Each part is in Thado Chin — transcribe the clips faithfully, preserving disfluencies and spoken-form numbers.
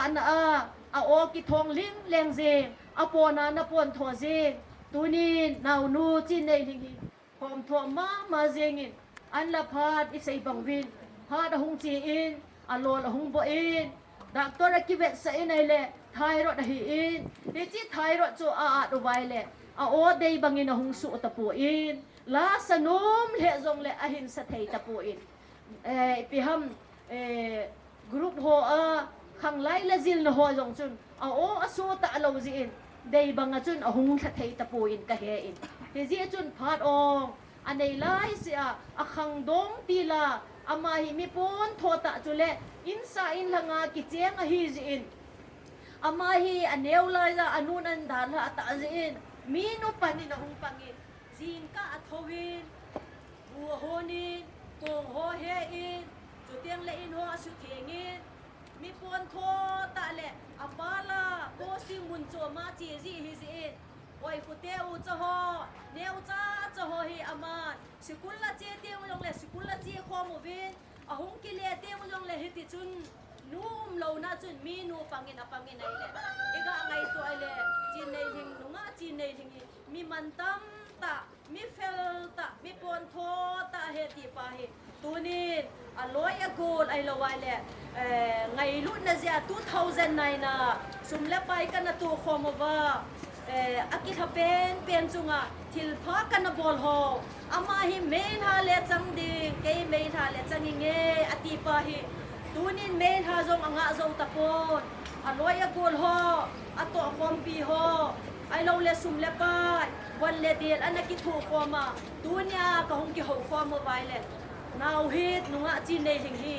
ana a, a aw kithong ling leng jing, a pon a na pon tho jing. Tunin naonu Chinneiling hi khom tho mama jingin, an la phat i sei bang uvin, phat ahung chi in, a lol ahung bo in, doctor a kivetsah in ahile, thyroid ahi in, hichi thyroid chu a at uva ahile, a aw dei bangin ahung suh tapon, la sa nom le jongle ahin sa thei tapon. Eh, ipi ham, eh, group ho a, khanglai le jilna ho jong chun, a aw a suh talou jin, dei banga chun ahung lha thei tapon ka he in. Hijeh chun phat ong, a nei lai sia, a khangdong tila, ama hi mi pon tho tah chule, insa inlhanga kicheng ahi jin. Ama hi a neo lai a, a nun an dalha tah jin, mi nu pan in ahung pangin, jingkah a thou in, bu a hon in, kong ho he in, chuteng le in ho a sutheng in, mi pon tho tah le, a pa la, posting mun chom a che ji hi jin, oi khute u cha ho, neo cha cha ho hi aman, sikul la che teng jongle, sikul la che khom uvin, ahung kile teng jongle hiti chun, nu umlouna chun mi nu pangin a pangin ahile. I ga ngaito ahile, Chinneiling nunga Chinneiling hi, mi mantam tah, mi fel tah, mi pon tho tah ahi ti pa hi. Tunin, a loi a gol ahilou ahile, eh, ngailutna jeh a two thousand nine a, sum le pai kana toh khom uva, eh, a kilha penpen chunga, thilpha kana bol ho. Ama hi meilha le chang ding, kei meilha le chang inge, ati pa hi. Tunin meilha jong a ngah jou tapon. A loi a gol ho, a toh khompi ho, ahilou le sum le pai, van le del ana kithoh khom a. Tunia ka hung kihou khom uva ahile, nao hi nunga Chinneiling hi.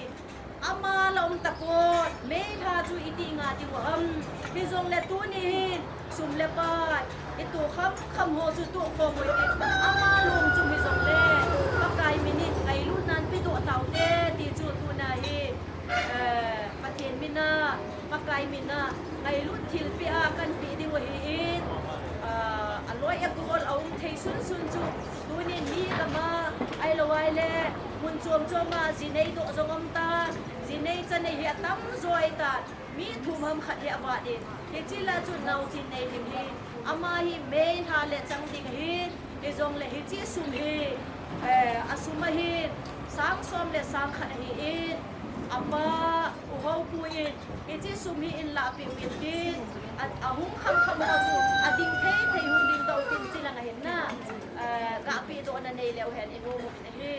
Ama la um tapon, meilha chu iti nga ding u ham. Hijongle tuni hin, sum le pai, i toh kham kham ho chu toh khom u hite. Ama lung chung hijongle, Pakai min in ngailutna in pedoh taute, ti chu tuna hi, eh, Pathen min a, Pakai min a, ngailut thilpeh a kan pe ding u ahin, ah, a loi a gol a um thei sunsun chu, tunin mi gam a, ahilou ahile, mun chom chom a, jinei doh jong um tan, jinei chanei hi atam jo ahitan, mi thum ham khat hi avat in, hiche la chun nao Chinneiling hi, ama hi meilha le chang ding ahin, hijongle hiche sum hi, eh, a sum ahin, sang som le sang khat ahin, apa, U Haopu in, hiche sum hi in lahpeh uvin tin, a, ahung kham kham ho chu, ading thei thei hung ding tautin, chilang ahin na, eh, gahpeh dohna nei leu hen, i nom uvin ahi.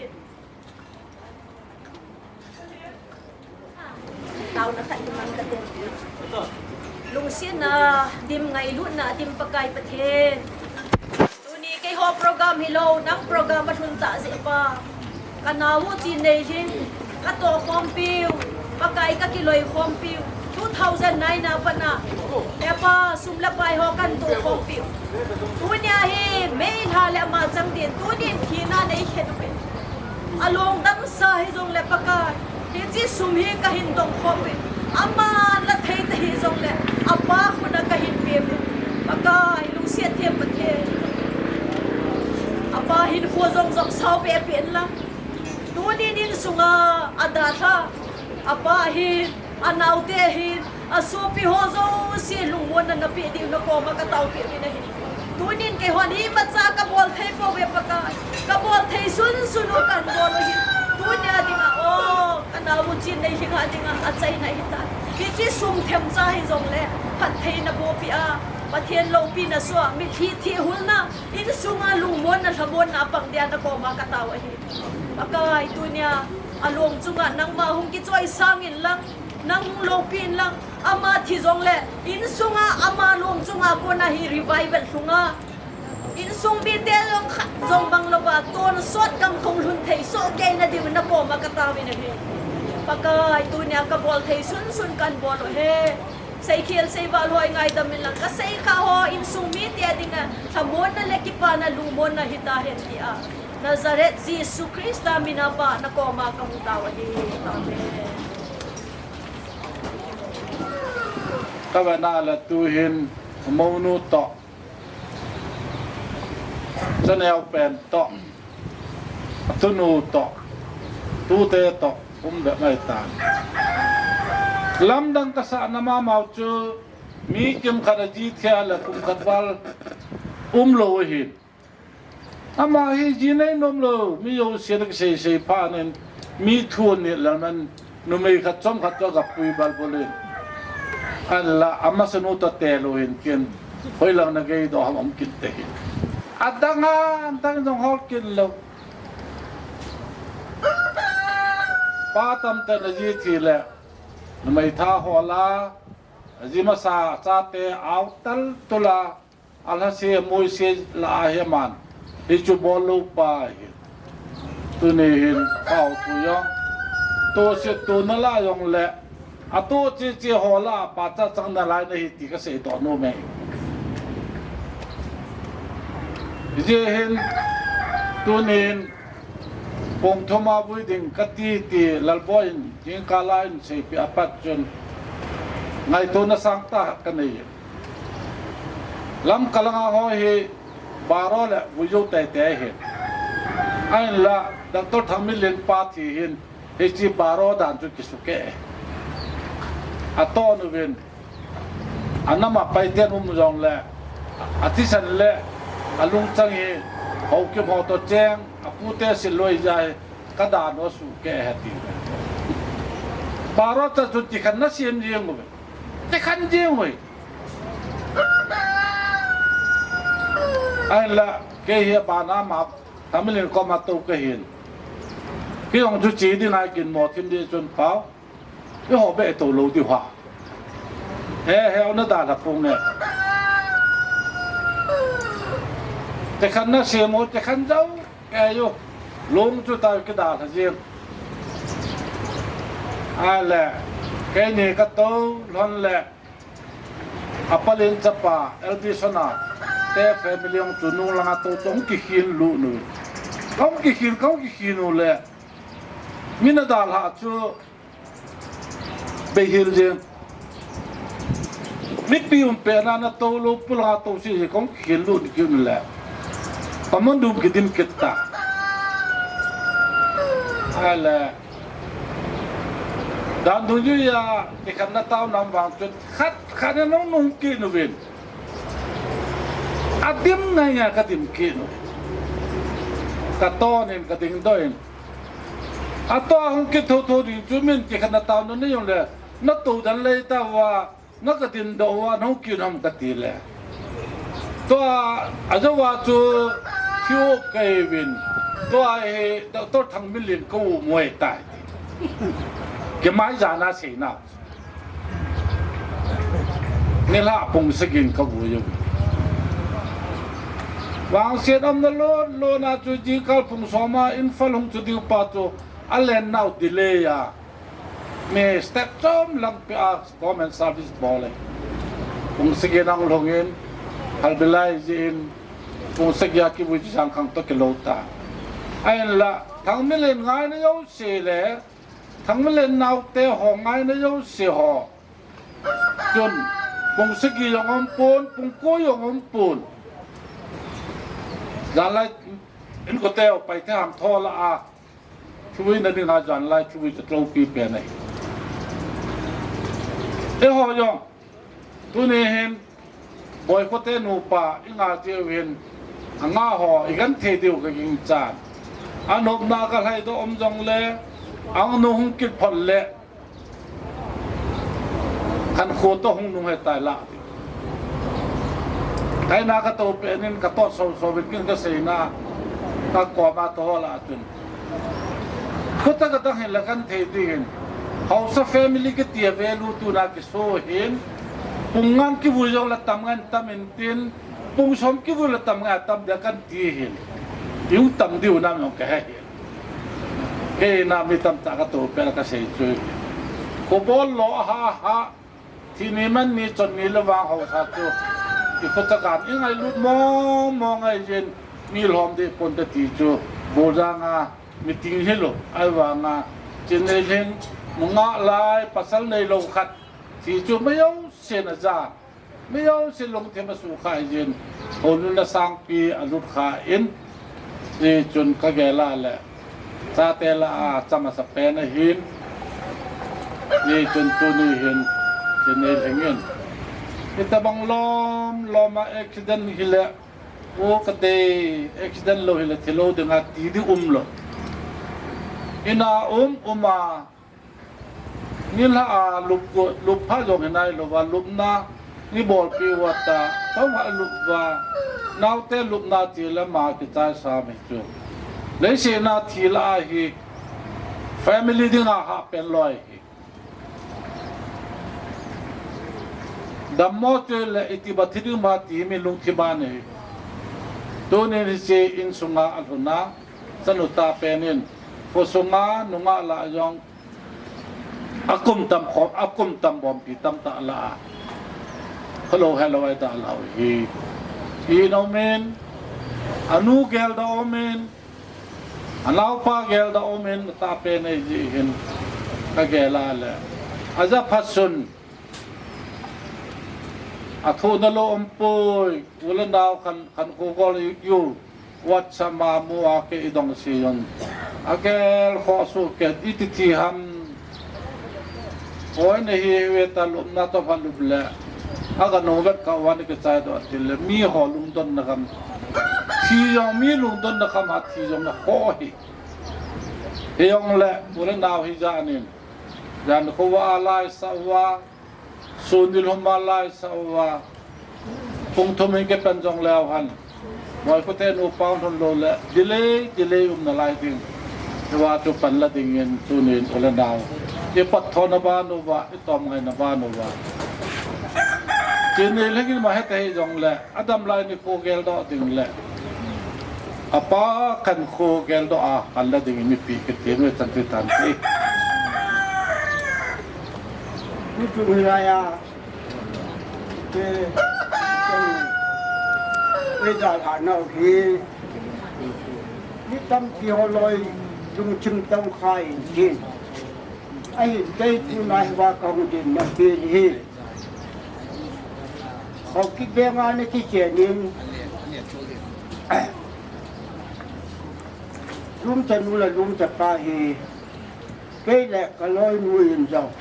Taona khat in mang kate. Lungsetna dim, ngailutna dim Pakai Pathen. Tuni keiho program hilou, nang program a lhun tah jeh pa. Ka nao u Chinneiling, ka toh khompiu, Pakai ka kiloi khompiu, two thousand nine a pat a, he Pa, sum le pai ho kan toh khompiu. Tunia hi meilha le ama chang din, tunin thina nei khen uve. A lungdam sa hijongle Pakai, hiche sum hi ka hin dong khom uve. Ama la thei ta hijongle, apa khut a ka hin pe uve. Pakai, lungset them Pathen. Apa hinkho jong jop sao pe pe in lang. Tunin insunga adalha, apa hin, anaote hin, asopi ho jouse lungmonna napeh diu na koma ka taopeh uvin ahi. Tunin keihon imacha ka bol thei pouve Pakai. Ka bol thei sunsun u kan bol u ahi. Tunia dinga, o, ka nao u Chinneiling a dinga, achaina ahitai. Hiche sum themcha hijongle, phattheina bohpeh a, Pathen loupina soh a, mitlhi thihulna, insunga lungmonna, lhamonna apang dia na koma ka tao ahi. Pakai, tunia, along chunga nangma hung kichoisang in lang, nang hung loupin lang, ama thi jongle, insunga ama long chunga kona hi revival lhunga, insung mite jong khat jong bang louva, tonsot gamkong lhun thei soh kei na diu na koma ka tao in ahi. Pakai, tunia ka bol thei sunsun kan bol u ahi. Seikhel seival ho ngaidam in lang, ka seikha ho insung mite dinga, lhamonna le kipana lungmonna hitahen tia, Nazareth Jesu Christa mina Pa na koma ka hung tao ahi. Amen. Ka vena le tuhin, mounu toh, chaneo pen toh, atunu toh, tute toh, um bep mai tan. Lamdang kasah na mamau chu mi kimkhat aji thia le kum khat val umlou ahin. Ama hi ji nei nom lou, mi jousen kisei sei phat in, mi thu anit lal man, numei khat chomkhat chu aga pui balbol in. Ahinla, amasanu toh telou hin kin, hoilang na gei doh ham um kit te hin. Adang a, adang jong hol kit lou. Pa tamtah in aji thi le, numei tha hol a, aji masa chate au tal tul a, alhase moise la ahi man. Hichu bol lou pa hi. Tuni hin pau tu jong. Tohse tona la jong le. Atoh cheche ho la a pachat chang nalai nahi ti kasei doh nom e. Hijeh hin tunin pung thum a vui ding kati ti Lalboi in jingkah a eiseipeh a pat chun ngaitona sangtah kanei e. Lamka langa ho hi baro le vui jou teitei ahi. Ahinla Doctor Thangminlen pa thi hin hiche baro dan chu kisukeh e. Aton uvin, anam a paiten um jongle, athisan le alungchang hi Haokip ho toh cheng, apute silou jeh a hi kadan u sukeh e ti. Baro cha chun tikhan nasem jeng uve. Tikhan jeng uve. Ahinla, kei hi abana ma, Thangminlen koma tou kahin. Kei jong chu che dinga ginmo thim ding chun pau. Eiho beh tou lou diu ham. He, he, u nadalha ponge. Tikhan nasem u, tikhan jou. Kei u. Lung chu tah kidalha jeng. Ahile, keini katou lhon le. Apalin chapa, L B Sona, te family jong chu nung langa tou tou kikhin lut nu. Kahung kikhin, kahung kikhin u le. Mi nadalha chu, beihil jeng. Mipi umpehna natou lou, pulanga tou se, kahung kikhin lut kit u le. Kamun dum kidim kit ta. Ahile. Dan dungjuia tikhan natao nam vang chun khat khat in nung nung kit uvin. Adim ngai ngai kadim kit u. Katonin kading doh in. Atoh a hung kit thotho ding chu min tikhan natao na nei jongle. Natou dan lei tauva. Naka dindoh uva, nahung kit u ham kati le. Tua, ajouva chu, thi-up kahiuvin. Tua hi, Doctor Thangminlen ka um u ahitai. Kei mai jana seina. Nilhah pung sagin ka vui u. Vangset umna lon lon a chu jingkah pung som a Imphal hung chu diu pa chu, alen nau delay a. Mi step chom lang peh a government service bol e. Pung sagi nang lhungin, halbilai jin, pung sagi a kivui chu jangkhang toh kilou ta. Ahinla, Thangminlen ngaina jouse le, Thangminlen naote ho ngaina jouse ho. Chun, pung sagi jong umpon, pung ko jong umpon. Janlai, inkote u Paite ham tho la a. Thuvuina dinga janlai thuvui chu tlopi pen ahi. Eiho jong, tuni hin, Boikhote nupa, inga cheh uvin, anga ho, igenthei diu kaginchan. Anopna kalhaidoh um jongle, angnu hung kit phot le, khankho toh hung nung ahitai lah. Kaina katou peh in katot soso uvin kin kaseina, kakoma toh ho lah a chun. Khota kadang hin la genthei dingin. Haosa family kiti a value tuna kiso hin. Pung nga kivui jongle tam ngan tam intin. Pung som kivui le tam ngan tam dia kanti hin. Iu tam diu nam jong kahe hin. Keina mi tamtah katou peh a kasei chu. Khobol lo aha ha. Thi ni man ni chon ni le vang haosa chu. Ikhochakan ingailut mong mong ngai jin mi lhom deh ponte ti chu. Boljang a meeting hilou. Ahivanga Chinneilhing nungah lai pasal neilou khat. Ti chu mi jousen ajan. Mi jouse lungthim asukha jin. Houlutna sangpi alutkha in. Hichun kagel a le. Chate lah a cham asapen ahin. Hichun tuni hin, Chinei Lhingin, hitabang lom lom a accident hile, o kati, accident lou hile thi lou dinga ti di umlou. Ina um um a, nilhah a lup, lup pha jong hinai louva, lupna, ni bolpi uva ta, tong ha lup uva, naote lupna ti le ama kichai sa mi chu. Leiset a thi la ahi, family dinga hahpen lou ahi. Dammo chu le iti ba thi ding ma ti mi lungthim a nei. Tunin hiche insunga alhun a, chanu tapen in, khosunga nungah lah jong, akum tam khom, akum tam bompi tamtah la a. Hello, hello, ai ta la hi. Hi no men, anu gel da omen, anaopa gel da omen, tapen ei ji hin, ka gel a le. Aja phasun, athu na lou umpoi, u le nao khan, khan ko gol yu, WhatsApp a mu a ke i dong si jong. Agel khoh su ke iti thi ham. Oi, na hi ve ta lupna to pha lup le. Aga no vet ka wan ke chai do ti le. Mi ho lungdon na kam. Thi jong mi lungdon na kam a thi jong na khoh hi. Hi jong le, u le nao hi ja nin. Jan ko wa alai sa wa. Sun nilhum a lai sa uva. Pung thum hin ke pen jong leu hen. Moi ko te nu pang thon lou le. Delay, delay um na lai ding. Hiva chu pan la ding in tunin u le nao. I pat thona ban uva, i tom ngaina ban uva. Chinei Lhingin ma hete hi jong le. Adam lai ni kho gel doh ding le. Apa kan kho gel doh a, kan la ding in mipi ke te nu chan ti tan ti. Ni tu ni la ya. Te, te, ni da la na hi. Ni tam ki ho loi, lungthim tong khai in tin. Ahin kei tu nai va ka hung din na pi ni hi. Haokip veng a na kichen in. Lungchanu le lungchapa hi. Kei le ka loinu in jong.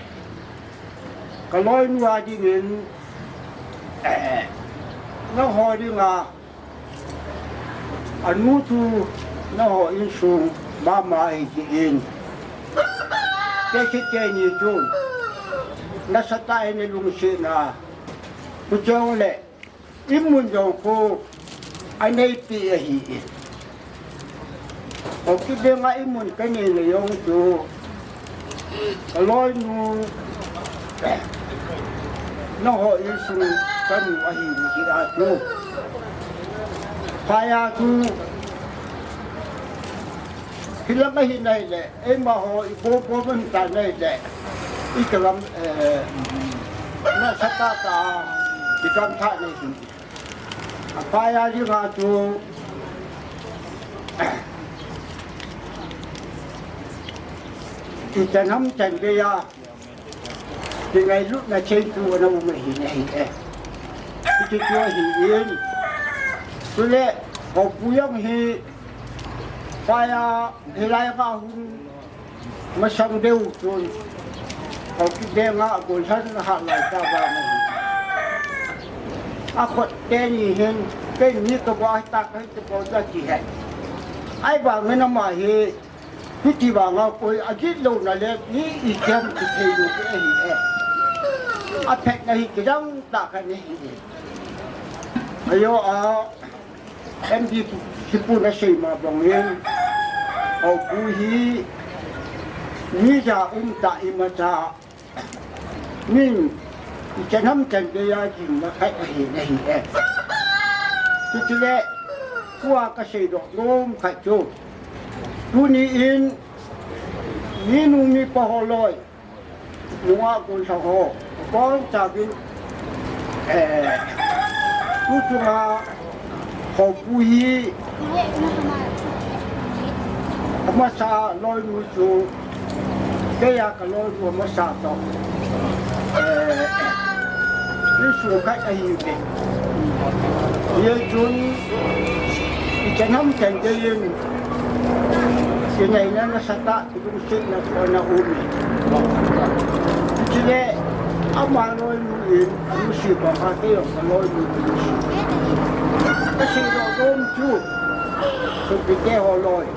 Ka loinu a dingin, eh, na ho dinga, anu chu na ho insung mama ahi jin. Kei si kei ni chun. Nasatah in lungsetna. Kuchong le. I mun jong khu anei pi ahi. Haokip veng a i mun ka nei na jong chu. Ka loinu. Na ho insung ka nu ahi ni ki a chu. Phai a chu. Hilam ahi nai le, eima ho i bo bo man ta nai le. I ka lam, eh, nasatah a, i kam tha nei hi. A phai a dinga chu, i chan ham chan gei a, i ngailutna chei chu ana um ahi na hi e. Hichu chu ahi in. Chule, Haopu jong hi, phai a, hilai a hun, Masang deu chun, Haokip veng a golhang a hat lai ta vang ahi. A khut teni hin, kei ni ka va ta ka ti ko ta ti he. Ahivangin ama hi, hiti vang a koi a git louna le, ni i kem ti thei lou ke ahi e. A phetna hi kidang tah khat ahi e. Ajo a, M D C pu na sei ma bangin, Haopu hi, mi ja um ta imacha, min, i chan ham chan gei a jing na khat ahi na hi e. Chuchu le, tua ka sei doh nom khat chu. Tuni in, mi nu mi pa ho loi, Nunga golhang ho, kong chakin, eh, tu chunga Haopu hi, amasa loinu chu, kei a ka loinu amasa to, eh, insung khat ahi ve. Ye chun, i chan ham chan gei in, i nei na nasatah, Lungsetna chu ana um e. Chule, ama loinu in, anusi banga kei jong kaloinu in anusi. Kasei nom chu, sopite ho loi.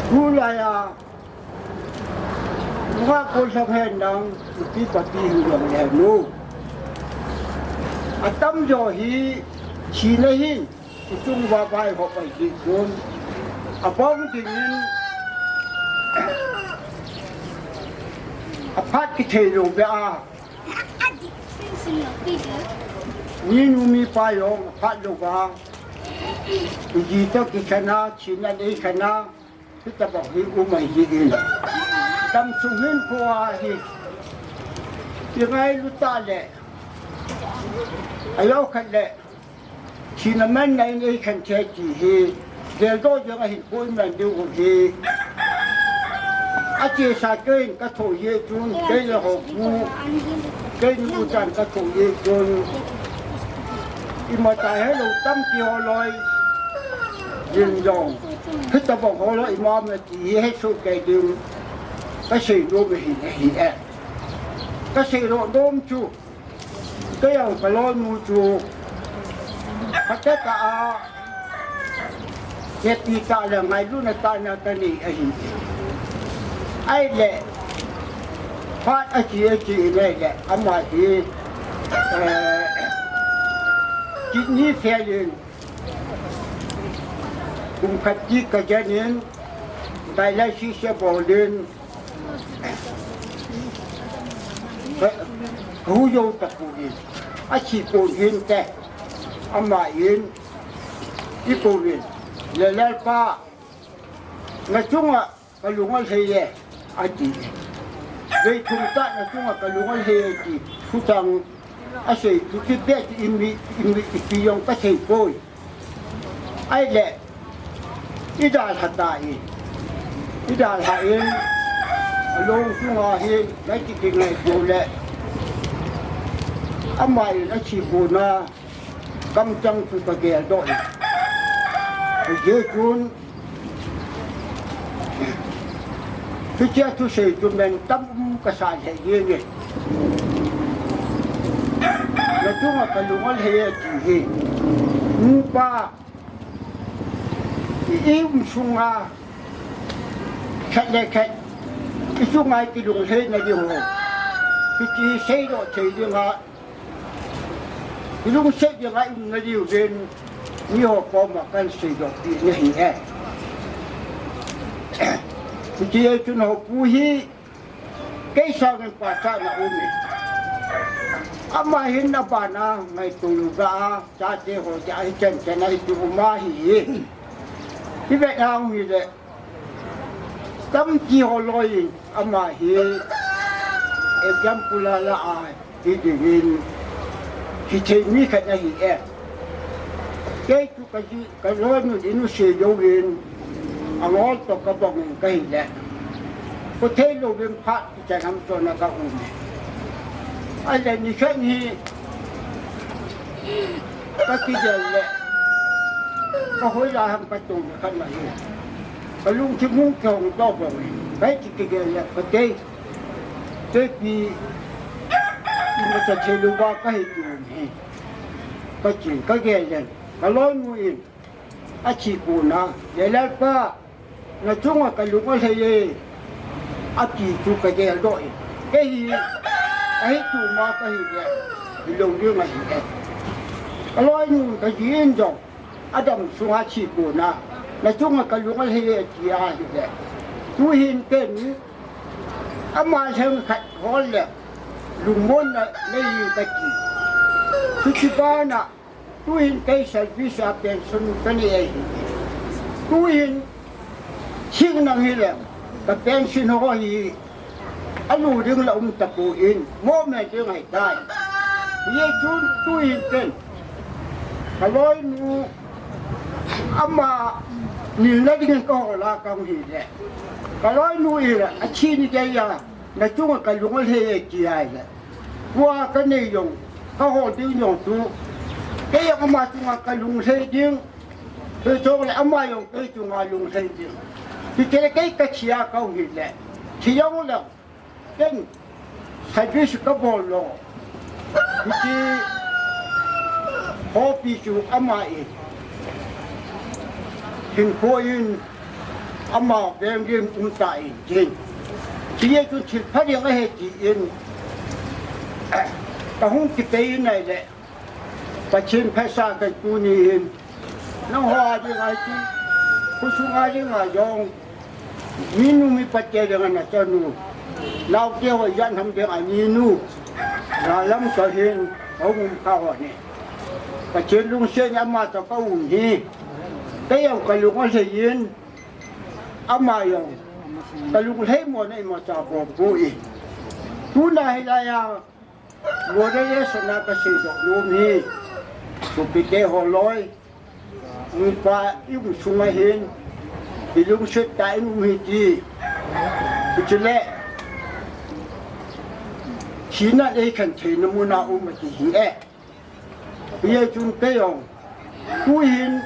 Tulai a, nunga koi sang hen nang, ipi pati hi jong le nu. Atamjo hi, thina hin, ichung uva vaihop ahi jeh chun, abang dingin, aphat kithei lou beh a, minu mipa jong aphat louva, iji toh kikhen a, thina neikhen a, hitobang hi um ahi jeh in. Damsung hinkho a hi, ingailu tah le, ajou khat le, thina manna in eikhen thei ti hi, geldoh jeng a hinkho iman diu hi. Achesa keiin kathoh jeh chun, kei le hou pu, keini uchan kathoh jeh chun, imacha helou tampi ho loi, jing jong, hitobang ho loi ima ma ti hi hesoh kei ding, kasei nom ahi, ahi e. Kasei nom chu, kei jong kaloinu chu, phatah tah a, hepi tah le ngailutna tah a kanei ahi. Ahile, phat ache ache in ahile, ama hi, eh, kidney fail in, kum khat ti kajen in, dialysis abol in, kahu jou tapon, athi pon hinte, ama in, ipouvin, le Lalpa, nachunga kalung alhai e, ati. Vei thum tah nachunga kalung alhai e ti, thuchang asei, chuche beh chu imi, imi, ipi jong kasei poi. Ahile, idalha tan, idalhan, along chunga hin, nai kiti ngai pole, ama in athi pon a, kamchang chu kageldoh in. Hijeh chun, hichea thusei chu mantam um kasah lheh jenge. Nachunga kalung alhai e ti hi, nupa, i, i um sunga, khat le khat, ichunga kilunglhaina diu ho, hiche seidoh thei dinga, ilungset dinga iumna diuvin, miho koma kahin seidohpeh nahi e. Hiche chun hou pu hi, kei sangin pachatna aume. Ama hin abana ngaito louva, chate ho jeh a hichan chan a hitia um ahi. Ivet nau hile, tampi ho loiyin ama hi example ala a hidingin, hithei mi khat ahi e. Kei chu kaji, kaloinun in ase jouvin, angol toh kabangin kahile, khothei louvin phat kichan ham chona kaume. Ahile nikhat hi kakigel le, kahoilai ham katou le khat ahi. Kalungthim hung kihong toh bang e. Kahi kigel le, katei, teipi, imacha thei louva kahi tun hi, kachen kagel le, kaloinu in athi kona, le Lalpa, nachunga kalung alhai e, ati chu kageldoh in. Kei hi, kahi tuma kahile, hilou ding ahi e. Kaloinun kajin jong, adam sunga thi kona, nachunga kalung alhai e ati ahile, tuhin ken, ama lheng khat hol le, lungmonna nei in kati. Chuche bana, tuhin kei service a pension kanei ahi. Tuhin, thing nang hile, ka pension ho hi, alu ding la um tapon, momo ding ahitai. Hijeh chun tuhin ken, kaloinu, ama nilna dingin kahol a kahung hile, kaloinu in athi ni geiya, nachunga kalung alhai e ti ahile, tua kanei jong, kahol ding jong chu, kei jong ama chunga kalunglhai ding, hijongle ama jong kei chunga lunglhai ding. Hiche le kei kathi a kahung hile, thi jongleng, ken, Service kabol lou. Hiche khopi chu ama in, hinkho in, ama veng in um tan tin. Hiche chu thil pha ding ahi tin, kahung kipei nai le, Pathen phatsa kan tuni in, nangho a ding ahi ti, khosung a ding a jong, minu mipa te ding a nachanu, naote ho ijat ham ding a minu, nalam ka hin, hung um kha ho hi. Pathen lungset in ama toh ka um hi, kei jong ka lung alhai in, ama jong, ka lunglhai mo na imacha bol poi. Tuna hilai a, Lorei e, sana ka seidoh nom hi, sopite holoi, nupa i um sunga hin, i lungset tah in um hi ti. Hiche le, thina ei khen theina muna um ati hi e. Hijeh chun kei jong, tu hin,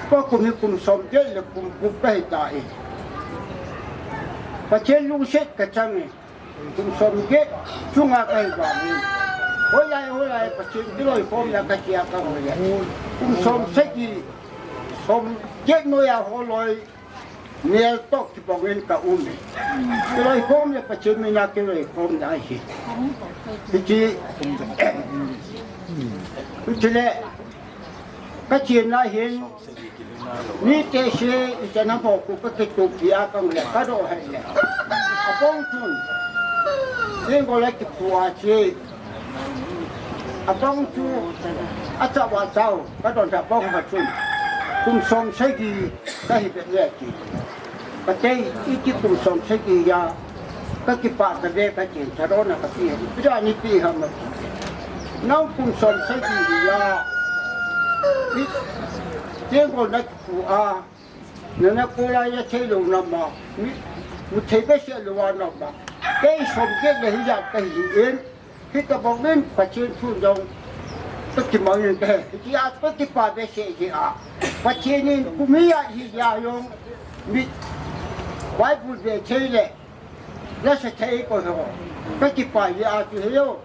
ka kum hi kum som get le kum gup ka hi tai. Pathen lungset ka chang e. Kum som get chunga ka hi vang in, hoilai, hoilai, Pathen kiloikhomna ka chia ka hoi le. Kum som sagi, som get noiya holoi, nel toh kibang in ka um e. Kiloikhom le Pathen mina kiloikhomna ahi. Hiche, hiche le, ka chenna hin, mite se, ichan a mo khu ka kitup pia ka ngai ka doh hai le. Abang chun, Tenggol a kiphu a che. Abang chu, achao achao, ka don tha bang ha chun. Kum som sagi, ka hi be le ti. Pathen, iti kum som sagi a, ka kipah tave ka chen, charona ka pe, ipi dia nei pe ham ati. Nang kum som sagi hi a, i, Tenggol na kiphu a, nana kola ya thei lou na ma, mi, mu thei behseh lou a na ma. Kei som get le hijat ka hi in, Hitabang in Pathen thu jong ka kimang in kahe. Hitia ka kipah behseh jeh a, Pathen in kum hi a hi a jong mi Bible ve thei le, la sa thei ko ho. Ka kipah jeh a chu hi o.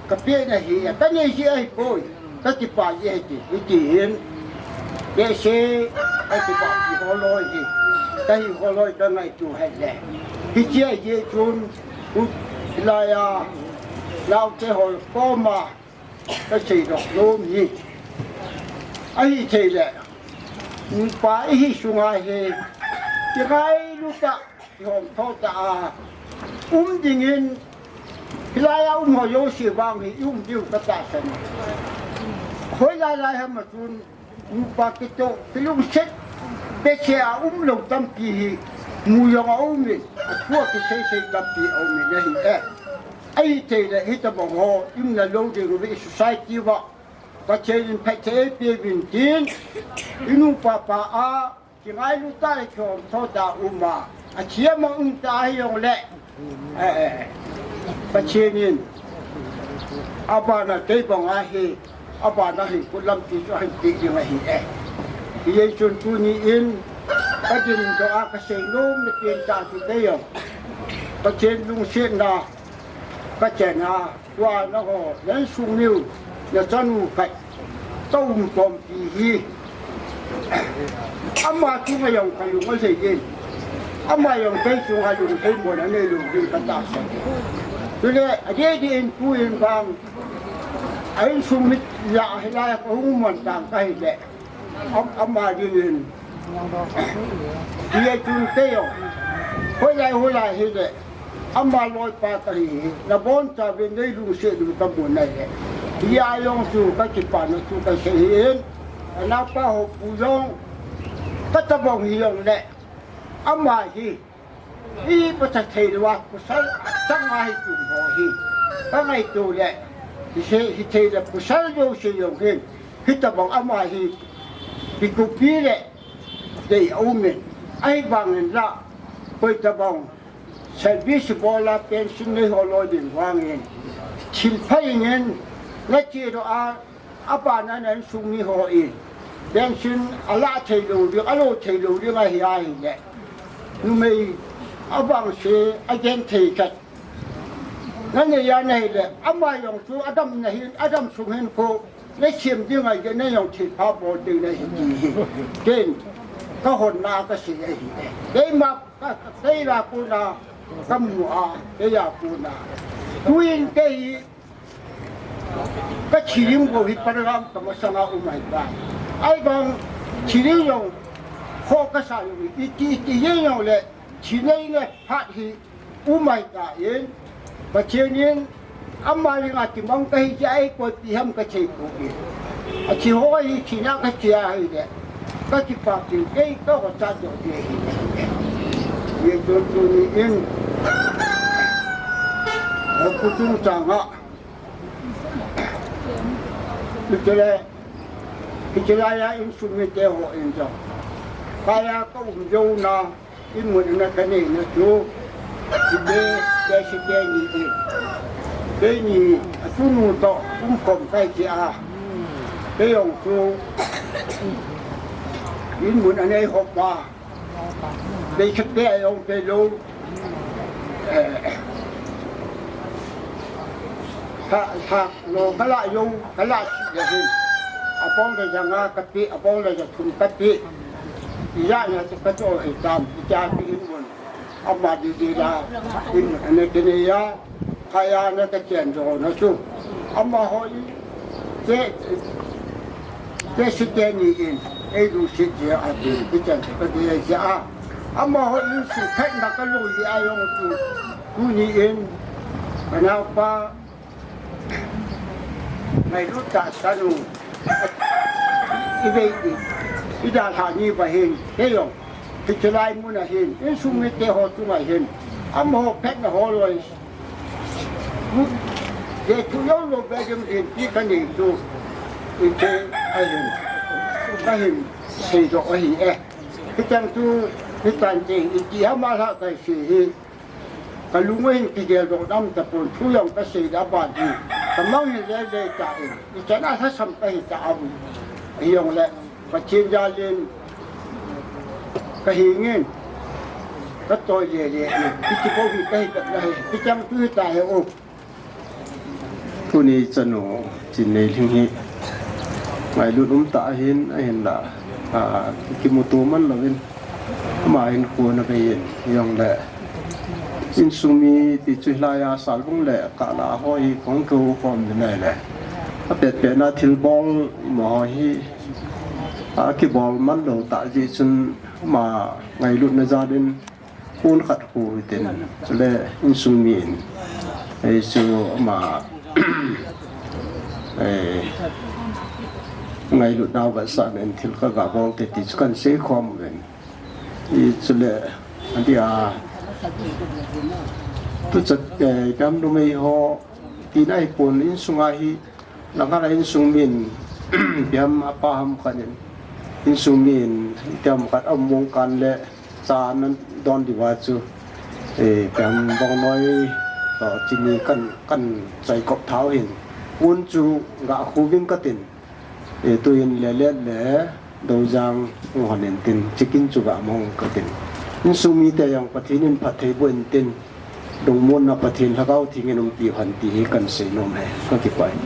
Ka pehna hi a, ka nei jeh ahi poi. Ka kipah jeh ahi ti, hiti hin. Behseh, ka kipah ti holoi hi. Ka hi holoi ka ngaito hai le. Hiche jeh chun, U, hilai a, naote ho koma, ka seidoh nom hi. Ahi thei le, nupa i hi sunga hi, kingailu tah, kihomtho tah a, um ding in, hilai a um ho jouse vang hi, i um diu ka tahsan. Hoilai lai ham a chun, nupa kitoh, kilungset behseh a um lou tampi hi, mu jong a um in, a thu a kisei sei tampi a um in ahi e. Ahi thei le, hitabang ho, i umna lou ding uva i society uva, Pathen in phatthei eipe uvin tin, i nupa pa a, kingailu tah le kihomtho tah a um a, athem a um tah a hi jong le, Eh, eh, Pathen in, abana kei banga hi, abana hi, kut lampi chu ahin pe ding ahi e. Hijeh chun tuni in, ka dindoh a ka seinom na pen tah chu kei jong, Pathen lungsetna ka chan a, tua na ho, na insung miu, na chanu khat, ka um khompi hi. Ama chunga jong ka lung alhai in. Ama jong kei chunga lunglhai mo na nei lou ding ka tahsan. Chule, adeh deh in tu in vang, a insung mit lah hilai a ka hung man tang ka hi le. Am-, ama ding in. Hijeh chun kei jong, hoilai, hoilai hi le. Ama loipa ka hi hi, na boncha uvin nei lungset diu ka mu nai le. Hia jong chu ka kipana chu ka sei hi in, ka naopa ho pu jong, ka tabang hi jong le. Ama hi, i pa cha thei lou a, pasal chang a hi tum ho hi. Ka ngaito le, hi se, hi thei le pasal jouse jong hin, hitabang ama hi, kikupi le, dei a um in, ahivangin la, koi tabang, Service bol a pension nei ho lou ding vangin, thil pha in, na che doh a, abana na insung mi ho in, pension a la thei lou ding, a lo thei lou ding ahi a hi le. Numei, abang se, a gen thei khat. Nanei a nahile, ama jong chu adam nahin, adam sung hin kho, nasem ding ahile, nang jong thilpha bol ding nahi ti hi. Ken, kahonna kasei ahi. Keima, ka, ka, kei a kona, kamu a, kei a kona. Tuin kei, kathi ding bou hi program kamasanga um ahitai. Ahivang, thi ding jong, kho kasa jong, iti, iti jeng jongle, thi ding le phat hi, um ahitan, Pathen in, ama dinga kimang kahi jeh a eikolpi ham kathei poi. Athi ho hi thina kathi ahile, kakipah tin, kei kaho chat doh ding ahi. Hijeh chun tuni in, hopu chungchang a, hiche le, hiche laiya insung mite hon jong, kaiya kaum jouna, inmun ana kaneina chu, hiche, hiche, hiche ni in. Keini, atunu toh, umkhom kahi jeh a. Kei jong chu, inmun anei hop a. Kei khat te a jong kei lou. Eh, ha, ha, lo, kalah jou, kalah sih le hin. Abol le ja nga kapeh, abol le ja thum kapeh. Ijat na chu kacho hitam, ijat chu inmun. Ama didi la, inmun ana kinei a. Kaiya na kachen jo na chu. Amaho in, te, te si te ni in, eilungset jeh a ti, kichan chu kadei jeh a. Amaho in sukhatna kalou jeh a jong chu, tuni in, kanaopa, ngailut tahsan u, ivei in, idalhah ni uva hin, kei jong, hiche lai mun a hin, insung mite ho chunga hin, amaho phatna ho loi, Jesu jong lou beh jong in ti kanei chu, iti ahin, kahin seidoh ahi e. Hicheng chu, hitan che, iti ham alhah kahi hi, kalung ahin kigeldoh nam tapon, thu jong kasei le aban hi, kamang hi lele ta in, ichan a lhasam kahi ta ahi jongle, Pathen jal in, kahing in, katoi lele in, hiche bou hi kahi tah ahi, hicheng chu hita hi o. Tuni chanu Chinneilhing hi ngailut um tah ahin, ahinla, a, kimuto man louvin, ama hinkho ana bei in, jongle, insung mi ti chu hilai a Salbung le Kahla ho hi kong kikhom ding ahile, apetpet na thilbol amaho hi, a, kibol man lou tah jeh chun, ama ngailutna jal in, Pon khat khu hitin, chule insung mi in, ei chu ama, ei, ngailutnau vetsahna in thil kagabol te ti chu kahin seikhom uvin. I chule, adia, tuchan, eh, ipi ham numei ho, tina hipon insunga hi, Langkhat a insung min, ipi ham apa ham khat in, insung min, ipi ham khat aum mong kan le, cha ana don diuva chu, eh, ipi ham bongnoi, toh chini kan, kan choi kop tha u hin. Un chu ga khu ving katin, eh, tuin le le le, Doujang hung hon in tin, chicken chu ga mong katin. Insung mite jong Pathen in phatthei boh in tin, lungmonna Pathen Lhagao Theng in umpi hon ti hi kahin seinom e, kakipah e.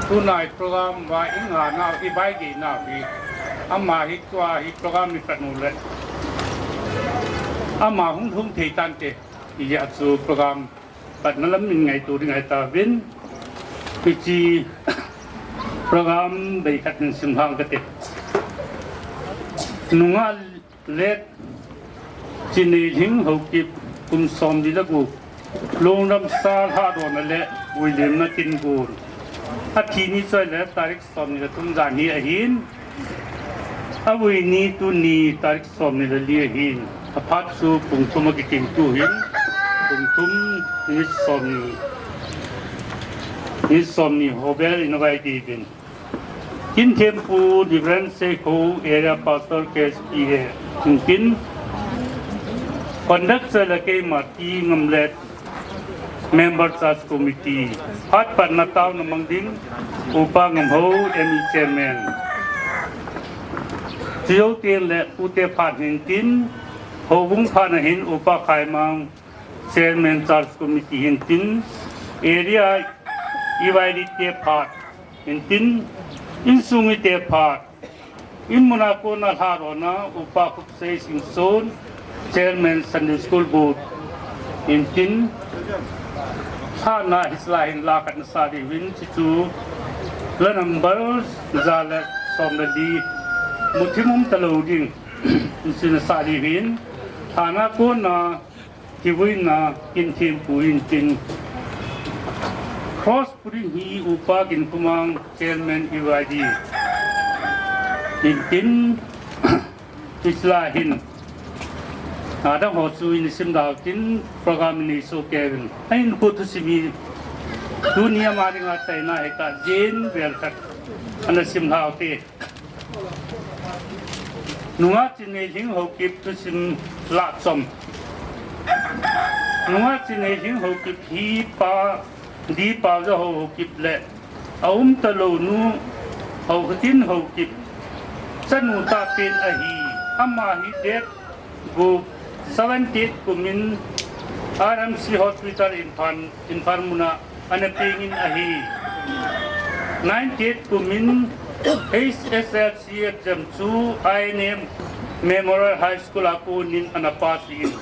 Tunai program va i nganau, i vai geinau hi, ama hi tua hi program i pat u le, ama hung lhung thei tante, ijeh chu program patna lam in ngaito ding ahi tauvin, hiche program bei khat in simlhang kate. Nungah Let Chinneilhing Haokip kum somni le gup, Lungdamsa lhadona le vuilimna kin gon. Athi ni choi le tarik somni le thum jan hi ahin, avui ni tuni tarik somni le li ahin, aphat chu pung thum akitim tuhin, pung thum minute somni, minute somni ho vel in avai diuvin. Kinthempu Reverend Seikho, Area Pastor K S P A, hung tin, conductor le keima T. Ngamlet, Member Church Committee, phat patna taona mang ding, Upa Ngamhou, M E Chairman. Chujou teng le Pu Tephat hung tin, Houbung phat na hin Upa Khaimang, Chairman Church Committee hin tin, area E Y D te phat hin tin, insung mite phat, in muna kona lharona Upa Khupsei Singson, Chairman Sunday School Board hin tin, lhana hi chula hin la khat na sa diuvin, chuchu la number ja le som le li, muthim um talou ding, insung na sa diuvin, lhana kona kivuina kin thempu hin tin, cross putting hi Upa Ginkhomang, Chairman E Y D hin tin, hi chula hin, adang ho chu in sim dau tin, program in i soh kei uvin. Ahin pu thusim hi, tuni ama dinga chaina hi ta jin vel khat ana sim lhau te. Nungah Chineilhing Haokip thusim lah chom. Nungah Chineilhing Haokip hi Pa D. Paojaho Haokip le aum talou nu Haokhatin Haokip chanu tahpen ahi. Ama hi date gup, seventy-eight kumin R M C Hospital Imphal, Imphal muna ana pengin ahi. Ninety-eight kumin H S L C exam chu I N M Memorial High School a konin ana pass in.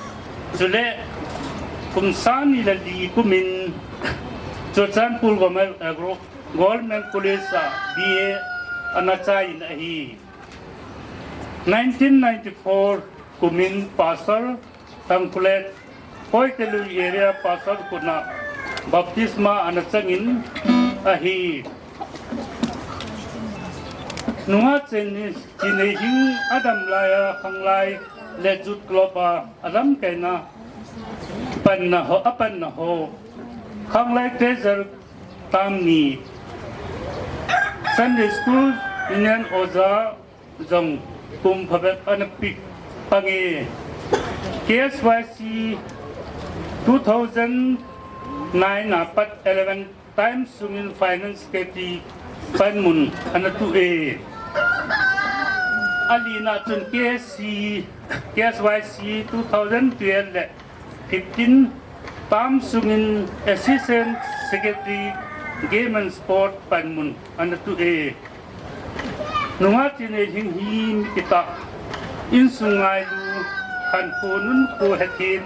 Chule kum sang ni le li kumin Churachandpur Government, eh, Gro-, Government College a B A ana chai in ahi. Nineteen ninety-four kumin Pastor Tangkhule, Koite Lui area Pastor kona baptisma ana changin ahi. Nungah Chine-, Chineilhing adam laiya khanglai le Youth Club a alamkaina panna ho, apanna ho. Khanglai treasurer term ni. Sunday School Union oja jong kum phabep ana pe, pange. K S Y C two thousand nine a pat eleven time sungin Finance Secretary panmun ana tu e. Alina chun K S C, K S Y C two thousand twelve le fifteen term sungin Assistant Secretary Game and Sport panmun ana tu e. Nungah Chineilhing hi mi kitah, insung ngailu, khankho nunkho hethem,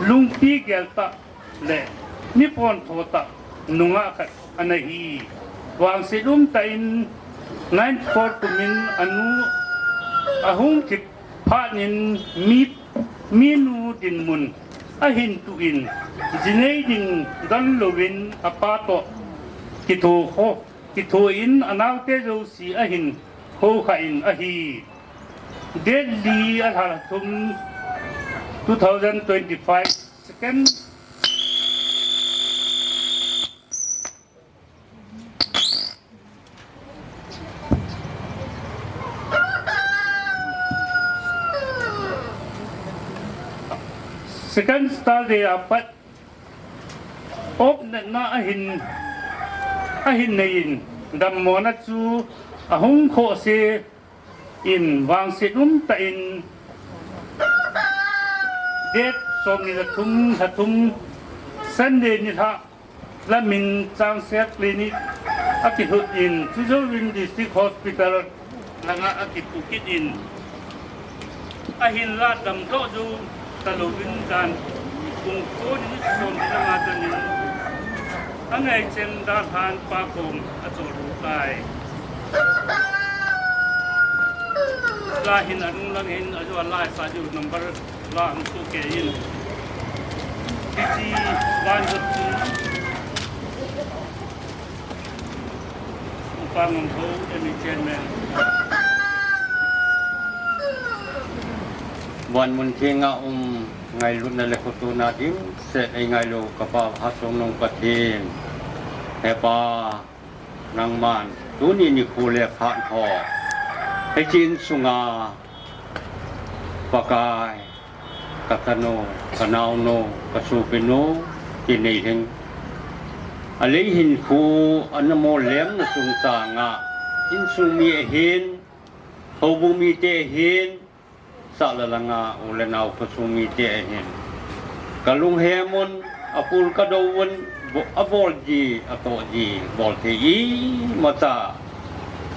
lungpi geltah le mi pontho tah nungah khat ana hi. Vangset umtah in ninety-four kumin anu ahung kiphat in mi, minu dinmun ahin tuh in, jinei ding donlouvin apa toh kitho kho, kitho in anaote jouse ahin khokhah in ahi. Date li a lha thum two thousand twenty-five, second Second Star Day a pat opnatna ahin, ahin neiyin, dammona chu ahung khohse in vangset umtah in date somni le thum, lha thum, Sunday nilhah lamin Changse Clinic akilhut in, chujouvin District Hospital langa akipu kit in, ahinlah damdoh jou talouvin dan kum ko ni som ni langa danin, angaichen dalhan pa kom acholdo tai. Lahin anung langin ajo alaisa diu number la ang tu ke in. Hiche van jat chu Upa Ngongtho, M E Chairman. Van mun thenga um ngailutna le khotona dimset eingailou kapa Hasongnung Pathen. He Pa, nangman tuni nikho le phat ho hiche insunga Pakai, ka tanu, ka naonu, ka sopinu, Chineilhing, alei hinkho ana mollemna chungchanga insung mi ahin, houbung mite ahin, Sahla langa u le nao khosung mite ahin kalunghem un, apul kadou un, bo-, abol ji, atoh ji, bol thei imacha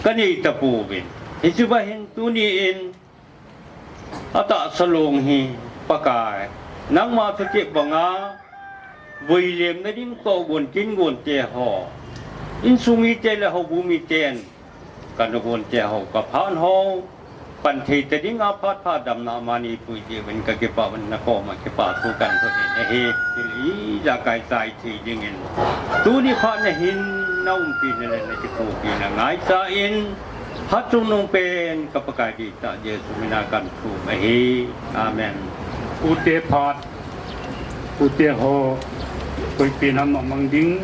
kanei tapouvin. Hiche va hin tuni in atahsa long hi Pakai, nangma thutep banga vuilemna ding toh gon kin gonte ho, insung mite le houbung miten, kana gonte ho, kaphat ho pan thei ta dinga phat phat damna mani pui diuvin kakipah un, nakoma kipa thu kahin thot in ahi. Thil ijakai chai thei dingin tuni phat nahin naumpi na le nakithopi na ngaicha in, phat chungnung pen ka Pakai dihtah Jesu mina kahin thum ahi. Amen. Ute phat, ute ho, koipin ham amang ding,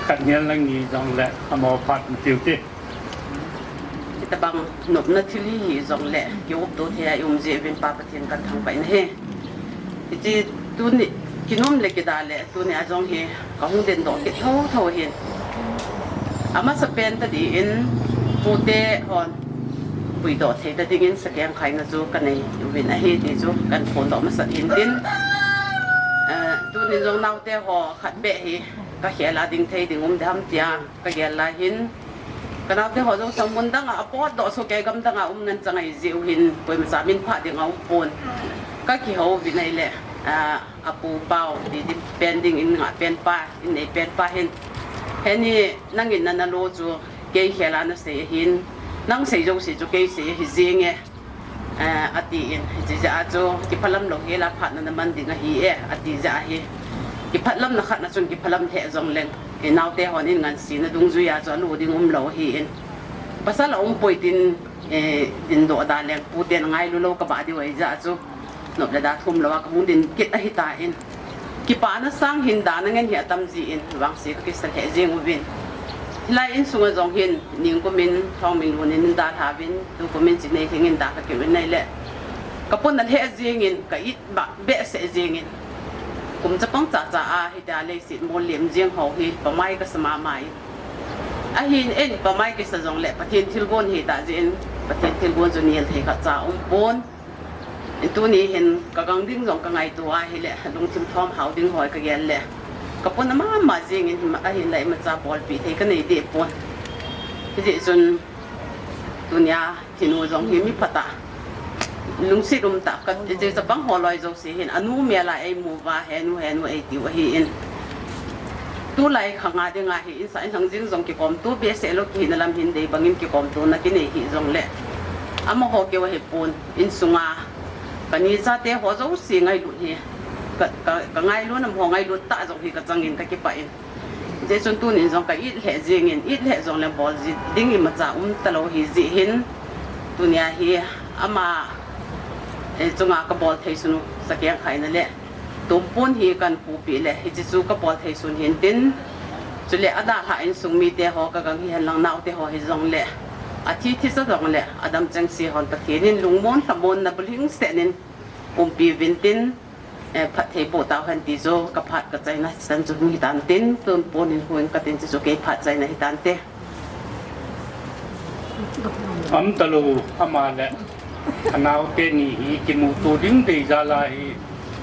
khat hihen lang ni jongle amaho phat um tiu te. Hitabang nopna thil hi hijongle, kiupto thei a i um jeh uvin Pa Pathen kahin thangvah in ahi. Hiche tuni kinom le kida le tunia jong hi kahung dingdoh kit thotho hin, amasapen tadin pute hon puidoh thei ta dingin sakeng khaina chu kanei uvin ahi ti chu kahin phondoh masat hintin. Eh, tunin jong naote ho khatbeh hi kakhel a ding thei ding um diham tia kagel lai hin, kanaote ho jong sang mun danga apotdoh soh kei, gam danga um ngen chang ahijeh u hin, koimacha min phah ding aumpon. Kakihou uvin ahile, ah, apu pau ti ding pen ding in ngah pen pa, in nei pen pa hin, heni nangin nana lo chu kei khel a nasei ahin, nang sei jouse chu kei sei ahi jenge, eh, atin, hiche jeh a chu kiphalam lou hela phatna naman ding ahi e, ati jeh a hi, kiphalamna khatna chun kiphalam lheh jongleng, eh, naote hon in ngansena dungjuia chu alo ding umlou ahin, pasal aumpoi tin, eh, dingdoh da leng, puten ngailu lou kabah diu ahi jeh a chu, nop le da thum louva kahung ding kit ahitan, kipana sang hin dana ngen hi atam jin, vangse kakisa lheh jeng uvin. Hilai insunga jong hin, ningkumin Thongminlun in eidalhauvin, tukumin Chineilhing in dalha kit uvin ahile, kapona lheh jengin, ka it bah behseh jengin, kum chapang chacha a hitia leiset mol lem jeng ho hi pamai kasa mama in. Ahin, eipamai kisa jongle Pathen thilgon hita jeh in, Pathen thilgon chu nel thei khatcha aumpon. Tuni hin kagang ding jong kangaito ahile, lungthim thom hao ding hoi kagel le, kapona mama jengin, ahinla imacha bolpeh thei kanei dehpon. Hijeh chun tunia thinu jong hi mi phatah, lungset umtah, ka, hiche chapang ho loi jouse hin anu mela eimu uva, henu, henu eitiu ahin. Tulai khanga dinga hi insah inlhang jing jong kikomto behseh lou, kihina lam hin dei bangin kikomtona kinei hih jongle, amaho keu ahipon, insunga kani chate ho jouse ngailut hi, ka, ka, kangailutna amaho ngailut tah jong hi kachangin kakipah in. Hijeh chun tunin jong ka it lheh jengin, it lheh jongle bol ji ding imacha umtalou ahi jeh hin, tunia hi ama, eh, chunga kabol theisun u sakeng khaina le tumpon hi kahin pupeh le, hiche chu kabol theisun hintin, chule adalhah insung mite ho kagang hihen lang naote ho hijongle, athi thisa jongle, adam chengse hon Pathen in lungmon lhamonna bulhingsetnin umpi uvintin, eh, phatthei boh tauhen ti chu kaphat kachaina chan chu hung hitantin, tumpon in hung katin, chu chu kei phat chaina hitante. Umtalou ama le anaote ni hi kimuto ding deija la hi,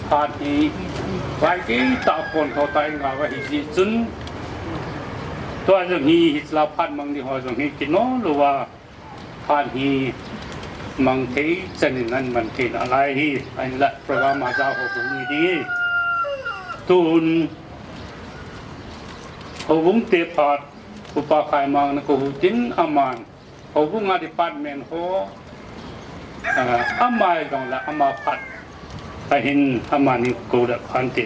phat hi vaikei tah pon tho tai ngah uva hijeh chun, tua jong hi hiche la phat mang ding ho jong hi kino louva, phat hi mang thei chanin ahin man theina lai hi, ahinla program a jao ho bou ni ding hi. Tun houbung te phat, Upa Khaimang nakou tin aman houbung a department ho, ah, ama jongle ama phat ahin, amani kou le phante.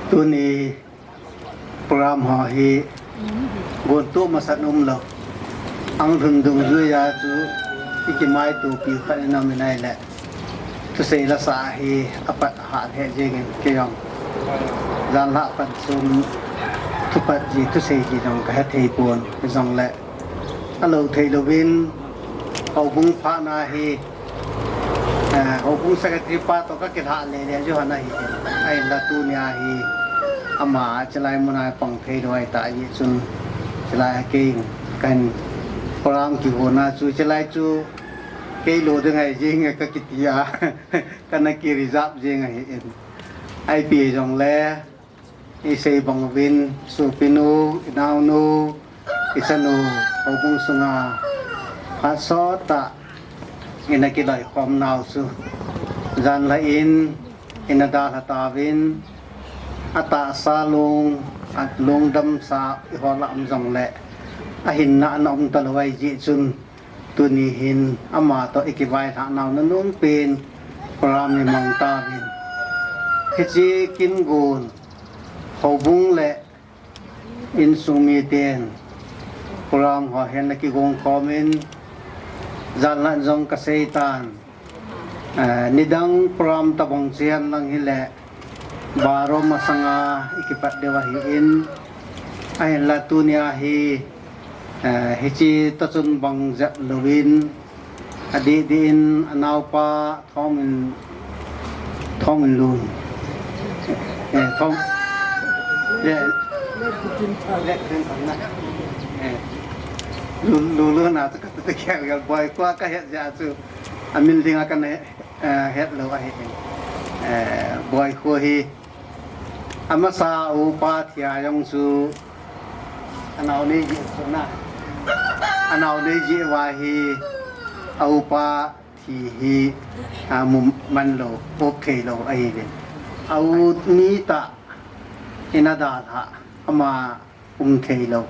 Tuni program ho hi gontoh masat umlou, anglhun dungjuia chu ikimaitopiu khat in aum in ahile, thusei lasah hi apat ahah lheh jengin, kei jong janlhah pat chun thupat ji, thusei ji jong kahe thei pon, hijongle alou theilouvin, houbung phatna hi, eh, houbung secretary pa toh kakilhah lele jiu hon ahi, ahinla tunia hi ama chulai muna pang theilou ahitah jeh chun, chulai kei kahin program kigona chu, chulai chu Kei lo ding ahi jing e ka kiti a, kana ki reserve jing ahi in. Ipi jongle, isei bang uvin, sopinu, inaonu, ichanu, houbung sunga, phat sot tah, ina kiloikhom nau chu. Janhi in, ina dalha tauvin, atahsa lung, alungdamsa, iho lah um jongle, ahinna ana um talou ahi jeh chun, tuni hin ama toh ikivailhah nau nanung pen program imang tauvin. Hiche kin gon houbung le insung miten program ho hin ana kigong khomin, janhi jong kasei tan, eh, nidang program tabang chen lang hile, baro masanga ikipat diu ahi in, ahinla tunia hi, eh, hiche toh chun bang jep louvin, adih dih in anaopa Thongminlun, eh, Thong, eh, eh, Lun, Lun, Lun, na, tu ka, tu ka, ka, ka, boy, kua ka het ja chu, amin ding a kana, eh, het lou ahi, eh, boy khu hi, amasa upa thi a jong chu, anao nei jeh chu na, anao nei jeh uva hi, a upa thi hi, amu man lou, up thei lou ahi ve. A u ni tah, ina dalha, ama um thei lou.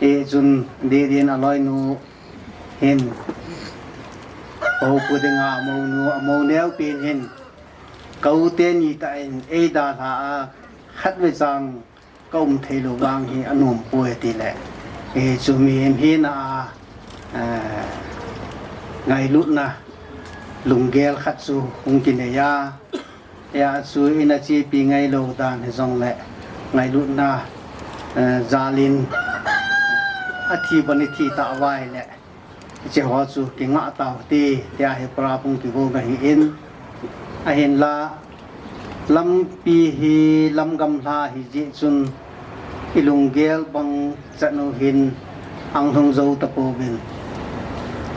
Hichun, dih dih in aloinu hin, hopu dinga, amonu, amou neo pen hin, ka u teni tah in, eidalha a, khatvei chang, ka um thei lou vang hi anom poi tile. Hichu mihem hina a, eh, ngailutna lunggel khat chu hung kinei a. Hia chu ina chepi ngailou dan hijongle ngailutna, eh, jalin athi bani thi tah uva ahile. Hiche ho chu kingah tau hite, tia hi program hung kigong ahi in. Ahinla, lampi hi, lam gamla hi jeh chun, ilunggel bang chan u hin, ahung lhung jou tapouvin.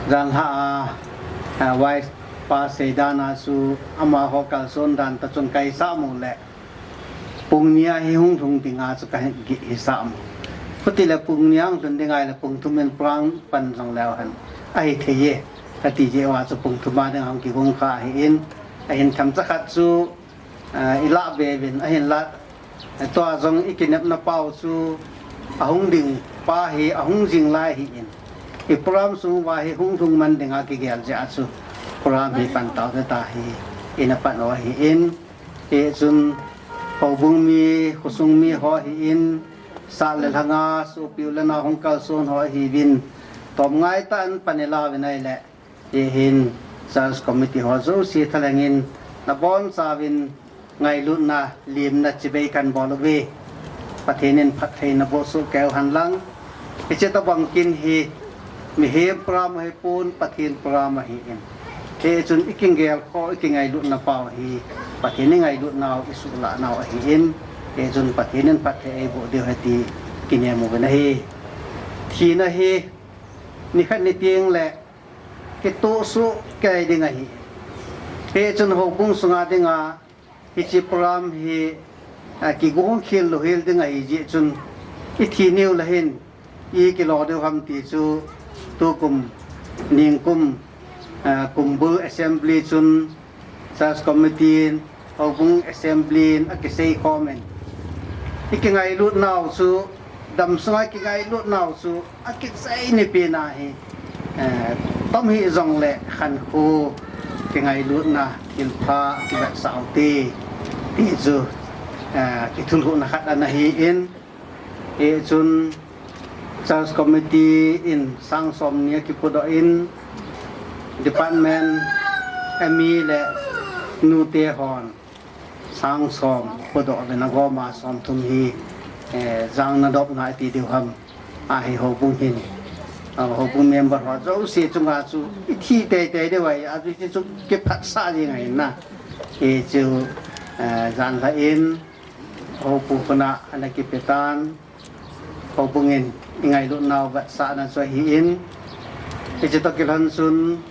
Janhi a, a, Vice pa seidan a chu, amaho kalson dan tah chun kaisah mu le. Pung ni a hi hung lhung dinga chu kahin gih hisah mo. Khutile pung ni a hung lhun dinga ahile pung thum in program pan jong leu hen. Ahi thei e. Kati jeh uva chu pung thum a dinga hung kigong kha ahi in. Ahin themcha khat chu, ah, ilah be uvin. Ahinla, eh, tua jong ikinepna pau chu ahung ding pa hi ahung jing lai ahi in. I program sung uva hi hung lhung man dinga kigel jeh a chu program hi pan tau te ta hi ina pan u ahi in. Hichun, houbung mi, khosung mi ho hi in, sah le lhanga, sopi u le nao hung kalson ho ahiuvin, tomngai tah in pan ilau vin ahile, hihin, church committee ho jouse thalheng in, nabonchauvin, ngailutna, limna chibai kahin bol uve. Pathen in phattheina boh soh keu hen lang. Hiche tobang kin hi, mihem program ahipon, Pathen program ahi in. Hichun ikingel kho, ikingailutna pau hi, Pathen in ngailutnau, isuhlah nau ahi in. Hichun Pathen in phatthei eiboh diu ahi ti kinem uvin ahi. Thina hi, nikhat ni teng le, kitoh soh kei ding ahi. Hichun houbung sunga dinga, hiche program hi, ah, kigong khel louhel ding ahi jeh chun, ithi niu le hin, ikilo diu ham ti chu, tukum, ningkum, ah, kumbul assembly chun, church committee in, houbung assembly in, akisei khomin. Ikingailut nau chu, damsunga ikingailut nau chu, akichai ni pen ahi, eh, tom hijongle khankho kingailutna thilpha kivetsah u hite, ti chu, eh, kithulhuhna khat ana hi in, hichun church committee in sang som ni akipudoh in, department, M E le nute hon, sang som, pudoh uvin agoma som thum hi, eh, jang nadop na iti diu ham, ahi houbung hin. Ah, houbung member ho jouse chunga chu ithi teitei diu ahi, achu hichu kiphatsah jing ahi na. Hichu, eh, janhi in, houbung khut a ana kipe tan. Houbung in ingailut nau vetsahna chu ahi in, hiche toh kilhon chun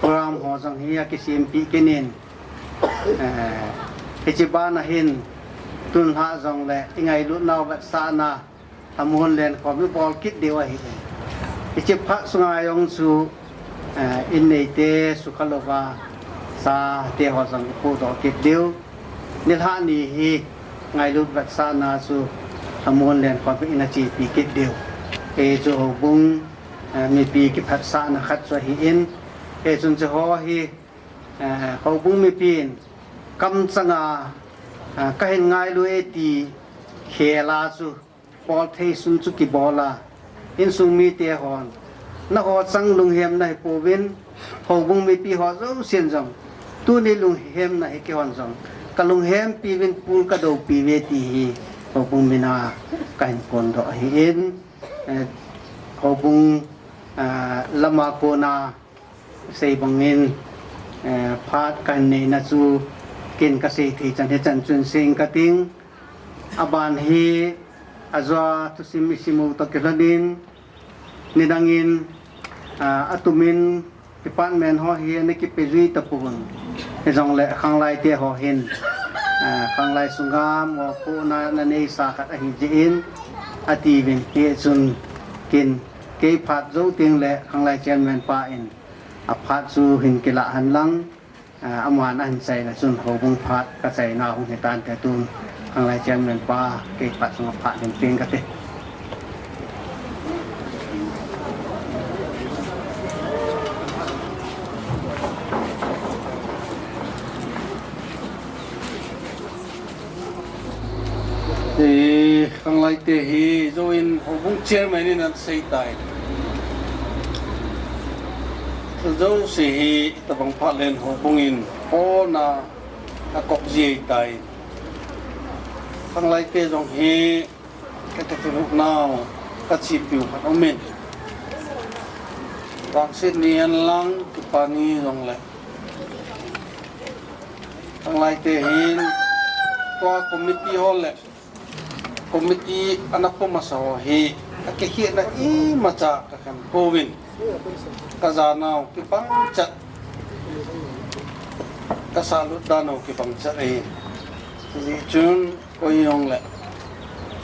Program ho jong hi akisempeh kit in, eh, hiche bana hin tun lha jongle i ngailut nau vetsahna, lhamon lenkhom i bol kit diu ahi. Hiche phat sunga jong chu, eh, in neite sukha louva chate ho jong i pohdoh kit diu. Nilhah ni hi ngailut vetsahna chu lhamon lenkhom in achepi kit diu. Hichu houbung, eh, mipi kiphatsahna khat chu ahin, hichun hiche ho hi, eh, houbung mipin kamchanga, eh, kahin ngailu e ti khel a chu, bolthei sun chu kibol a, insung mite hon, nangho chang lunghemna hipouvin, houbung mipi ho jousen jong, tuni lunghemna hi keihon jong kalunghempi uvin, pul kadoupi uve ti hi houbung mina kahin phondoh ahin, eh, houbung, ah, lama kona sei bangin, eh, phat kahin neina chu ken kasei thei chan hichan chun sei inge kating. Aban hi ajou a thusim isim u toh kilhonin, nidangin, ah, atumin department ho hi ana kipe jui tapon, hijongle khanglaite ho hin, ah, khanglai sunga mopohna ana neisa khat ahi jeh in, atiuvin, hichun ken kei phat jou tengle khanglai chairman pa in aphat chu hin kilah hen lang, ah, aman ahin chaina chun houbung phat kachaina hung hitante, tun khanglai chairman pa kei phat sunga phat hin peng kate. Eh, khanglaite hi jouvin houbung chairman in ana seitai. Jouse hi itobang phat len houbung in hona akop ji ahitai. Khanglaite jong hi kakithopi nau, kachepiu khat aumin. Vangset ni hen lang, kipa ni jongle, khanglaite hin tua committee ho le committee ana pom masa ho hi akikhetna imacha kakhen pouvin, kajanau kibang chat, kasalut dan u kibang chat ahi. Hijeh chun koi hijongle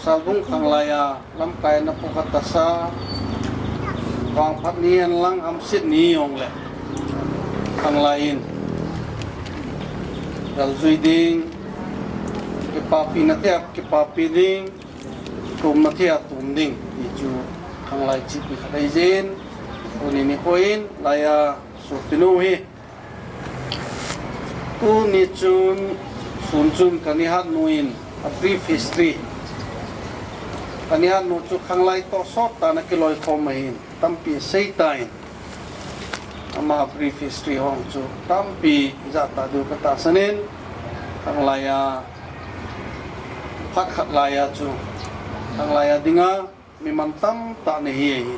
Salbung khanglai a lamkai ana pukha tasa, vangphat ni hen lang hamset ni hijongle khanglai in galjui ding, kipapina thei a kipapi ding, tumna thei a tum ding ti chu khanglai chepi khat ahi jeh in, tuni nikho in laiya sopinu hi Tuni chun, sun chun kanihat nu in a brief history, kanihat nu chu khanglai toh sot tah in akiloikhom ahin, tampi aseitan, ama brief history hon chu tampi jatah diu katahsan in, khanglai a phat khat laiya chu khanglai a dinga mi mantam tah nahi ahi.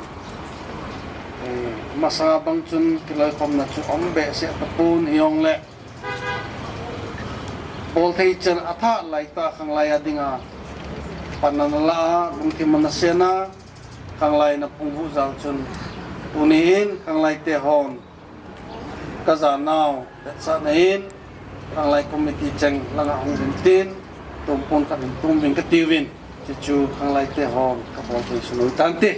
Eh, masanga bang chun kiloikhomna chu um behseh tapon hijongle, bolthei chan athah laitah khanglai a dinga panna nala a, lungthim ana sena, khanglai na phungvuh jal chun, tuni in khanglai te hon kajanau vetsahna in, khanglai committee cheng langa hung vintin, tumpon khat in tum ving katiuvin, chuchu khanglai te hon kabol thei sunu tante.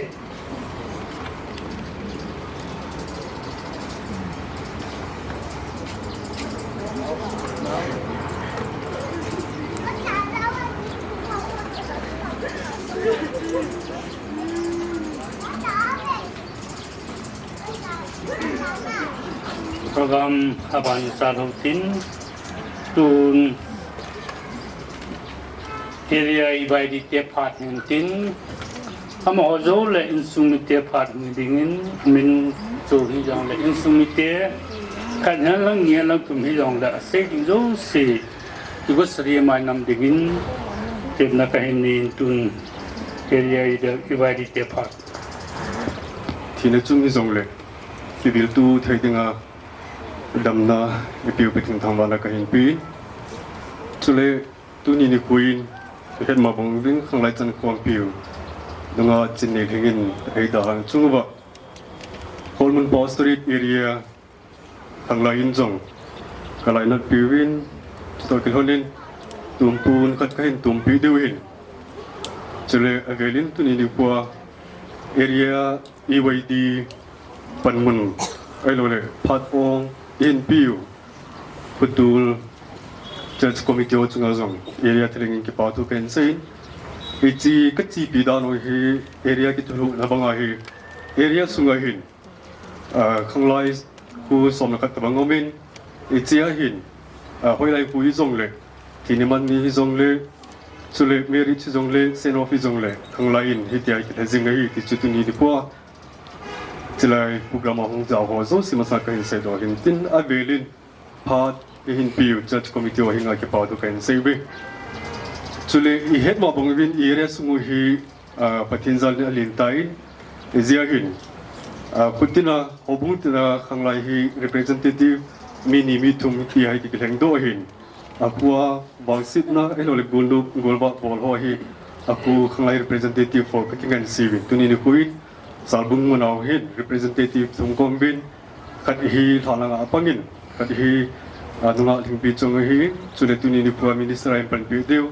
Program aban chalhou tin, tun area ibai dite phat hin tin, amaho jou le insung mite phat hin dingin, min chu hijongle insung mite khat hen lang ni hen lang tum hijongle asei ding jouse, igo sari mai nam dingin, tepna kahin nei in tun area ibai dite phat. Thina chung hijongle, kiviltu thei dinga damna ipiu Pathen thangvahna kahin pe. Chule tuni nikho in, ihet ma bang uvin khanglai chan khompiu dunga Chinneilhing in eidalhah chung uva, Kholmun Pastorate Area Khanglai in jong ka lainat piuvin, chutah kilhonin tumpun khat kahin tumpi diu ahin. Chule avelin tuni nikhoa area E Y D panmun ahilouleh phat ong ihin piu Khutul Church Committee ho chunga jong area thalheng in kipa thu kahin seiyin, hiche kachepi dan u hi area kithulhuhna banga hi area sunga hin, ah, khanglai kho som le khat tobang umin, hichea hin, ah, hoilai kho hijongle, thina man ni hijongle, chule marriage hijongle, send off hijongle, khanglai in hitia kilhe jing ahi ti chu tuni nikhoa chulai program a hung jao ho jouse masanga kahin seidoh ahin, tin avelin phat ihin piu Church Committee ho henga kipa thu kahin seiuve. Chule ihet ma bang uvin i area sung u hi, ah, Pathen jal in alen tan, ijeh hin, ah, khutina, houbung tina khanglai hi representative mi ni mi thum ti hi kikilhengdoh ahin. Akhoa vangsetna ahilouleh golnop golvah bol ho hi akho khanglai representative ho kakingansei uvin, tuni nikho in Salbung mun a hin representative thum kaum uvin, khat hi Lhanlanga apangin, khat hi, ah, nungah Lhingpi Chong ahi, chule tuni nikhoa minister a panpi diu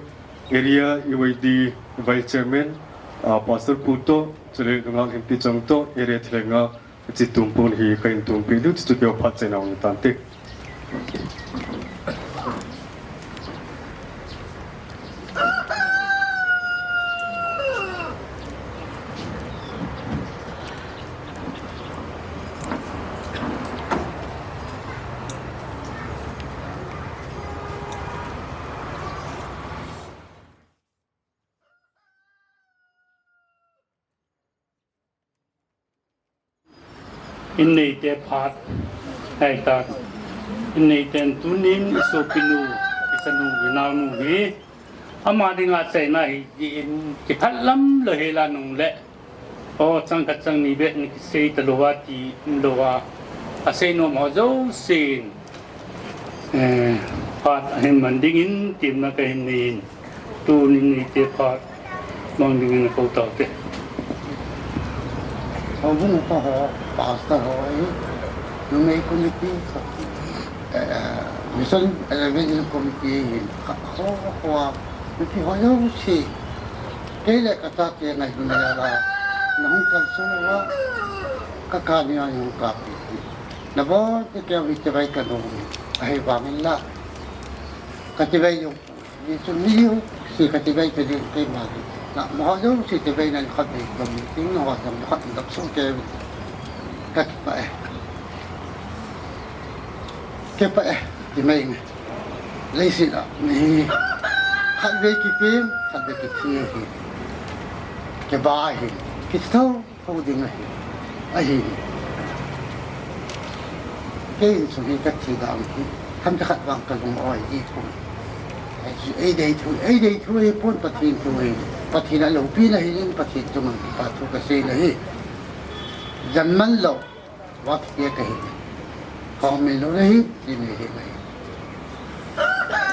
area E Y D vice chairman, ah, Pastor Pu toh, chule nungah Lhingpi Chong toh area thalhenga hiche tumpun hi kahin tumpi diu, chuchu keiho phatchaina hung tante. Inneite phat ahitai. Inneiten tunin isopinu, isanu, inaonu hi ama dinga achaina ahi tin kiphatlam lou hela nungle, o, chang khat chang ni beh ni kisei talouva ti umlouva, aseinom ho jousen, eh, phat ahin man dingin temna kahin neiyin. Tunin neite phat mang dingin kou taute. Houbung upa ho, pastor ho, eh, numei committee, eh, mission evangelism committee, eh, kho, kho, nupi ho jouse. Kei le kachate ngailutna jal a nahung kalson uva, kakap ni a nahung kap. Nabonte keiho hi chibai kanom. Ahivangin la kachibai jong Jesu mi u, si kati bai te ding keima ding. Nangho jouse chibai nan khat ding dom ding, nangho dom khat ding dom sung ke. Kakipah e. Kipah e, ti mai nge. Leiset a mi hi khatvei kipe, khatvei kithi hi. Kiba hi. Kithou. Tho ding ahi. Ahi. Kei insung hi kathi dan hi. Themkhat vang kalung oi ji pon. Ei dei thu, ei dei thu hi pon, Pathen thu hi. Pathen a loupina hi in, Pathen chunga kipa thu kasei na hi. Jan man lou. Vah kiti kahi. Kong min lou nahi, ti ni hi nahi.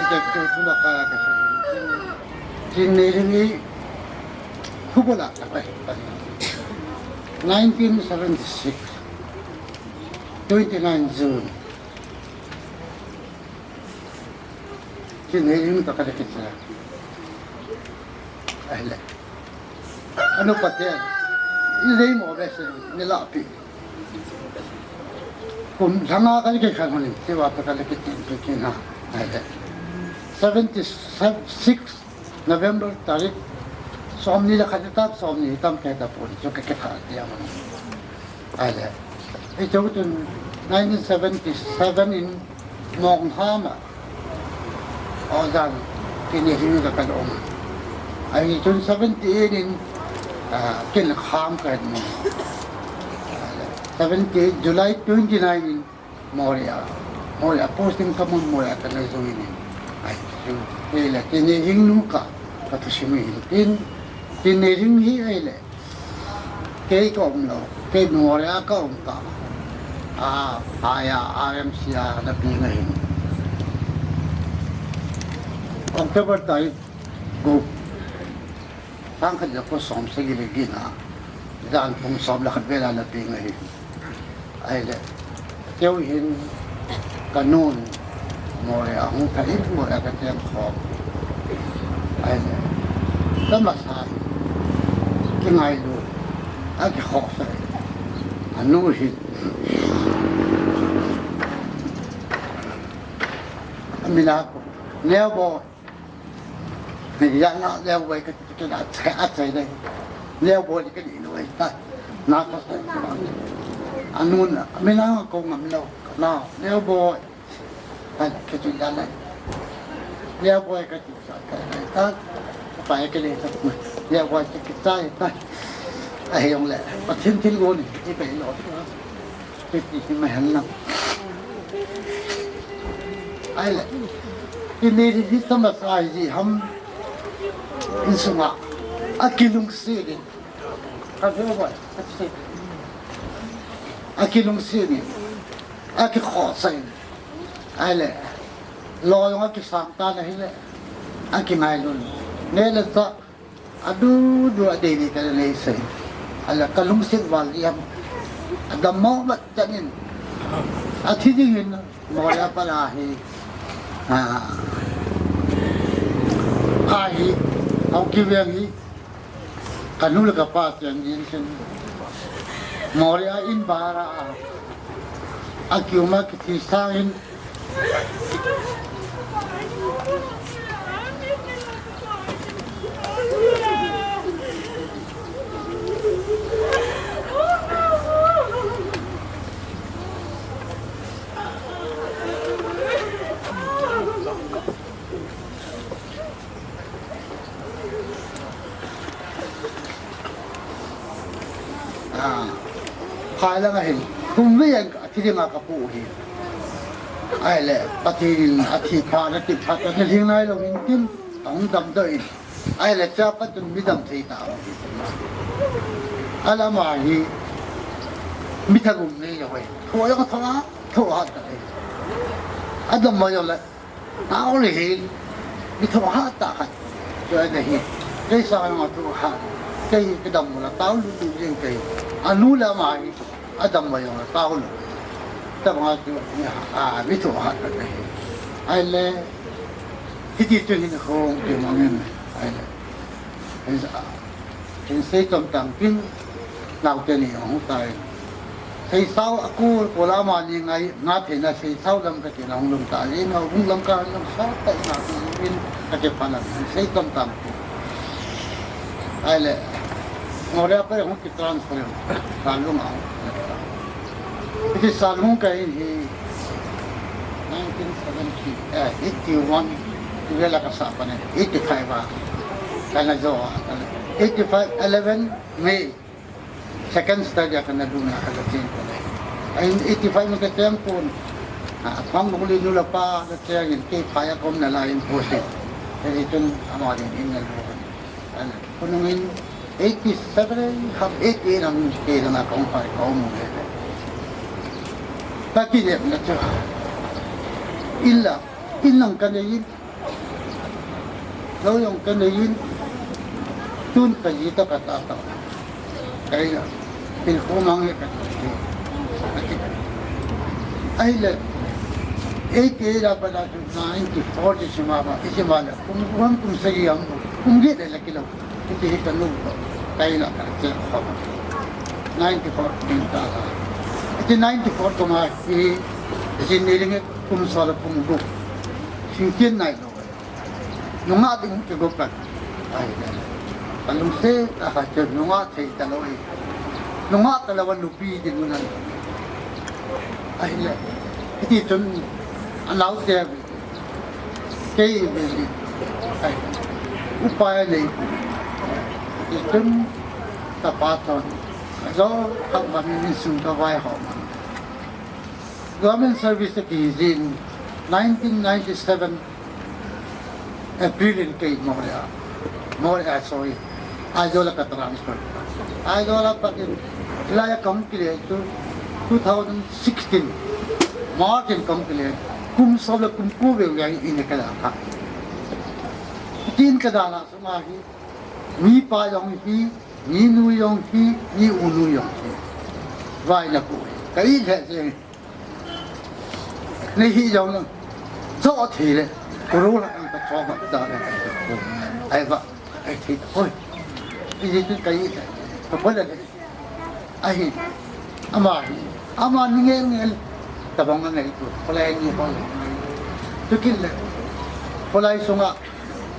Ite tu tu la ka ka. Tin ni hi ni. Hubola ka pa. Nineteen seventy-six. Twenty-nine June. Tin ni hi ni ka ka kita. Ahile. Anu pate. Ilei mo be se ni la pi. Kum thanga ka kikhen hon in, tiwa ta ka kikhen, kikhen ha. Ai de. Seventy-six November tarik somni le khat tam, somni tam ke ta pon, chu ke ke tha ti am. Ai de. Ei chu tun nineteen seventy-seven in Mong Hama. Ojan, kini hing ka kan om. Ai tun seventy-eight in, ah, kin kham ka mo. Seventy-eight, July twenty-nine in Moria. Moria posting ka mo Moria ka na join in. Ai, so, kei la kini hing nu ka, ka tu simi hin. Tin, kini hing hi ai le. Kei ka um lou, kei Moria ka um ta. A, aya, R M C a na pi ngai. October tarik gup. Sang khat le ko som sagi le gin a. Jan pung som le khat vela na pi ngai. Ai le. Keu hin Ka nun, Moreh a hung pha in, Moreh a ka cheng khom. Ahile, ka masa, kingailu, a kikhohsah. A nu hi, a min a ko, Neo Boi. Ni ya na Neo Boi ka, ka, ka, a chai, a chai le. Neo Boi ka ni lo ta. Na ka sa. A nun, a min a ko ngam lo. Na, Neo Boi. Ai, ka tu ya na. Neo Boi ka tu sa ka na ta. Ka pa ka le sa. Neo Boi ka, ka chai ta. Ahi jong le. Pathen thilgon hi, hi pai lo. Hiti hi ma hen lang. Ahile, ini hi, hi tama sa hi ham insunga. A kilungset in. Ka ve boi, a kilungset in. A kikhohsah in. Ahile, lo jong a kisang tan ahile. A kingailun. Neh le chah. Adu, du a dei ni ka nei sei. Ahile ka lungset val jeng. Adam mo vat chan in. Athi ding hin Moreh a pat a hi. A. Ahi. Hau kiveng hi. Ka nu le ka pa cheng in sin. Moreh a in bara a. A kiuma kithi sang in. A, phai lang ahin, kum vei a thi dinga ka pu hi. Ahile, Pathen in athi phat, athi phat, ka thil hing nai lo in tin, ka hung damdoh in. Ahile, chapa chun mi dam thei ta. Ahile ama hi, mi thagum nei jo hi. Tho jo ka tho a, tho a ta hi. Adam ma jo le. Tao le hi, mi tho ha ta khat. Chu a le hi, kei sa nga tho ha, kei hi kei dam la, tao lu lu jing kei. A nu le ama hi, a dam ma jong la, tao lu. Ta bang a chu, mi ha, a, mi tho ha ta kei. Ai le, hiti chu hin hong kei mang in, ai le. Hin sa, hin sei tom tam pin, Naote ni hung tai. Seisao a kul, kul a mani ngai, nga theina seisao lam ka ti na hung lum ta. Ina hung lam ka hung sa ta ina tu in ka ti pa na sei tom tam. Ai le, Moreh a pa hung ki transfer. Ka lung a. Iti sa lung ka in hi nineteen seventy, eh, eighty-one, tu la ka sa pa ne, eighty-five a. Ka na jo, eighty-five, eleven May. Second study a kana luna a kala chen ko le. Ahin eighty-five ma ka chen pon. A, phang bukli nu la pa ka chen in kei phai a kom na la in posi. Kei tun ama din in na lu. Ana, kunung in eighty-seven, hap eighty-eight ang kei la na kong phai ko mu le. Ka ki le na chu. Illa, illang ka ne in Lo jong ka nei in, tun ka ji to ka ta to. Ka ina, in khu mang e ka ti. Ai le, eighty-eight a pat a chu ninety-four ti sima ba, i sima le, kum, kum, kum sagi am, kum get le la kilo. Iti hi ka nu ko, ka ina ka che ko. Ninety-four kum ta la. Iti ninety-four kum a hi, iti ni ring kum so la kum gu. Sing kin nai lo. Nungah ding kigup kan. Ai, ka lungset a kha chu nungah thei talou e. Nungah talou a nupi ding un an. Ai le. Hiti chun a naote kei ve. Ai. Upai nei. Hiti chun ka pa chun. Ka jo ka ba mi min sung ka vai ho ma. Government service te ki jin nineteen ninety-seven April in kei Moreh a, Moreh a, sorry, Aizawl a ka transfer. Aizawl a pat in, hilai a ka hung kile chu two thousand sixteen March in ka hung kile, kum som le kum ko veu veu in ka la kha. Tin ka dalha sunga hi, mi pa jong hi, mi nu jong hi, mi u nu jong hi. Vai na ko, ka i le se. Nei hi jong nang. Cho thei le. Kuru la ang ka cho ma ta le. Ai va. Ai thei. Oi. Iji tu kai. Ka pa le. Ahi. Ama hi. Ama ni nge nge. Tabang nge tu. Kholai ni kholai. Tu kin le. Kholai sunga.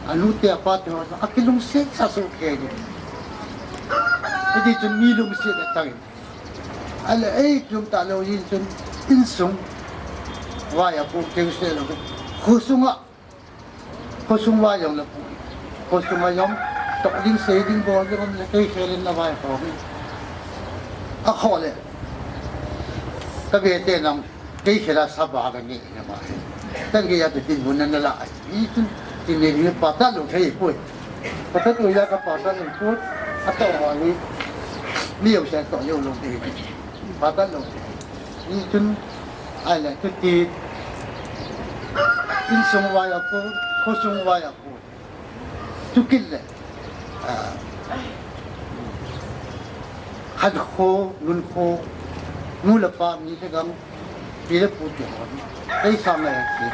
Anu te apa te ho. Akilungset sa su ke ni. Iji tu mi lungset le tang. Ale ei lum ta lou jin chun insung vai a pu keu se lou. Khosunga, khosung vai jong le pu. Khosunga jong toh ding sei ding bol ding um le kei khel in na vai ho mi. A kho le. Ka ve te nang kei khel a sa ba ka nge na ma. Tang kei a te tin mun na la. I chun tin ne ni pa ta lou thei pui. Ka ta tu ya ka pa ta lou pui. A to ma ni. Ni yo se to yo lou te. Pha ta lou. Ni chun, ai le, tu ti, insung vai a pu, khosung vai a pu. Tu kit le, ah, khat kho, nun kho, nu le pa, mi le gam, pi le pu ti hon. Ei sang le ti.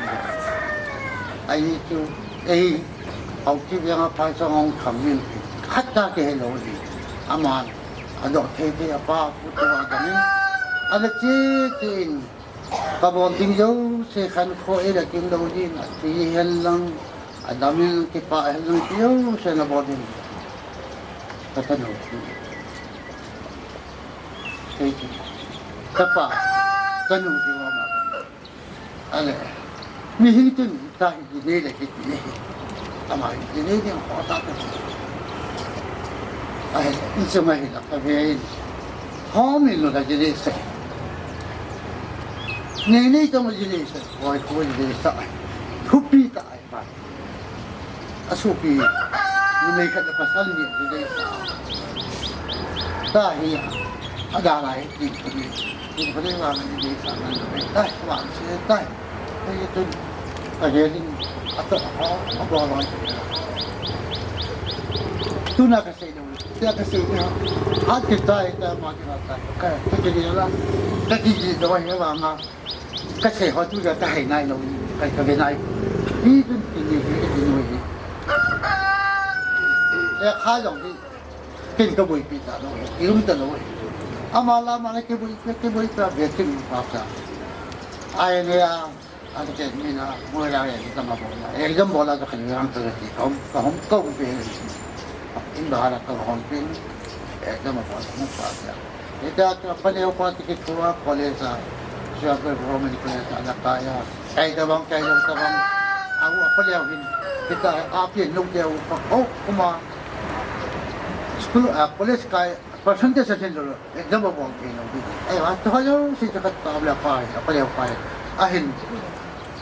Ai ni chu, ei, au ti yang a phai sang ong kham min. Khat ta ke he lou ni. Aman. A doh thei thei a pa pu tu a dam in. A le chi chi in. Ka bol ding jouse khan kho e la kin lo din a thi hen lang. A dam in kipa hen lang ti jouse na bol ding. Ka ta nu. Thei chi. Ka pa. Ka nu ti wa ma. Ale, mi hi tin, ta hi nei le hi ti. Ama hi nei ding ho ta ta. Ai, insung a hi la ka ve in. Ho mi lo la ji le se. Nei nei ta ma ji le se. Oi, ko ji le sa. Thupi ta ai pa. A sopi, numei khat le pasal ni, ni dei sa. Ta hi, a da lai, ti ko ni. Ti ko ni wa ni dei sa, ni dei. Tai, wa se, tai. Tai tu, a ge ni, a to, a, a bo lo. Tu na ka sei lo. Ya ka sei ni. Ha ti tai, tai ma ti na tai. Ka, ka ji ni la. Ka ji ji do he wa nga. Ka sei ho tu ja ka hai nai lo, ka, ka ve nai. Hi tun ti ni, hi ti ni. E kha jong hi, ken ka boipi ta lo, i um ta lo. Ama la ma la ke boipi, ke boipi, ve tin pa ta. Ai ne ya, a ke mi na, mo la ya, ka ma bo la. Exam bo la ka khan ram ka ti, ka hom, ka hom, ka hom pe. In ba la ka hom pe. Exam bo la, mo pa ta. Ita ka paneo pa ti ki thua college a, Sri Government College a na kaya. Kai tabang, kai tabang, tabang. Au a paneo hin, ita a pi nuk deu pa ko kuma. School a college kai percentage a sin lo, exam a bong ke no. Ai wa to yo si ka ta bla pa, a paneo pa. A hin.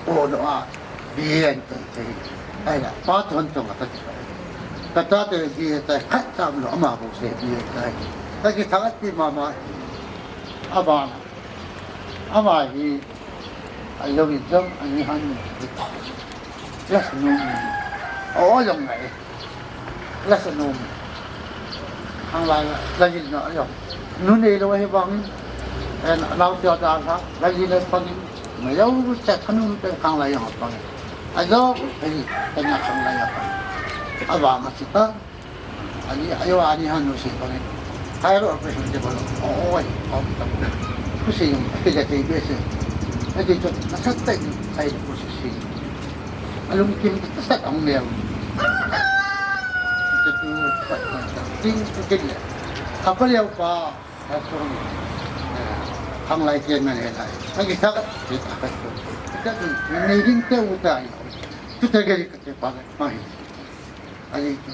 O do a, B A an tei tei. Ai la, pa thon thon a ka ti. Ka ta te B A tai, khat tam lo, ama bo se B A tai. Ka ki tha ti ma ma. Ama, ama hi, a lo in jong, a ni han ni. Yes, no. O, jong ngai. La sa nom. Hang lai la jil na yo. Nu nei lo hi bang. En nau tio ta la la jil na pang. Ma yo sa kanu pe hang lai yang pang. A yo pe ta na hang lai yang pang. A ba ma si ta. Ani ayo ani han no si pang. Hai ro pe hin de ba lo. Oi, oi, ta. Ku si yung pe ja te be se. Ati to na sa ta ni ai ku si si. Alung kim ta sa ang leo. Ito tu, ting tu kin le. Apa leo pa, asung. Hang lai kien man he lai. Agi ta, kita ka tu. Kita tu, ni ding te u ta. Tu te gari ka te pa, ma hi. Agi tu.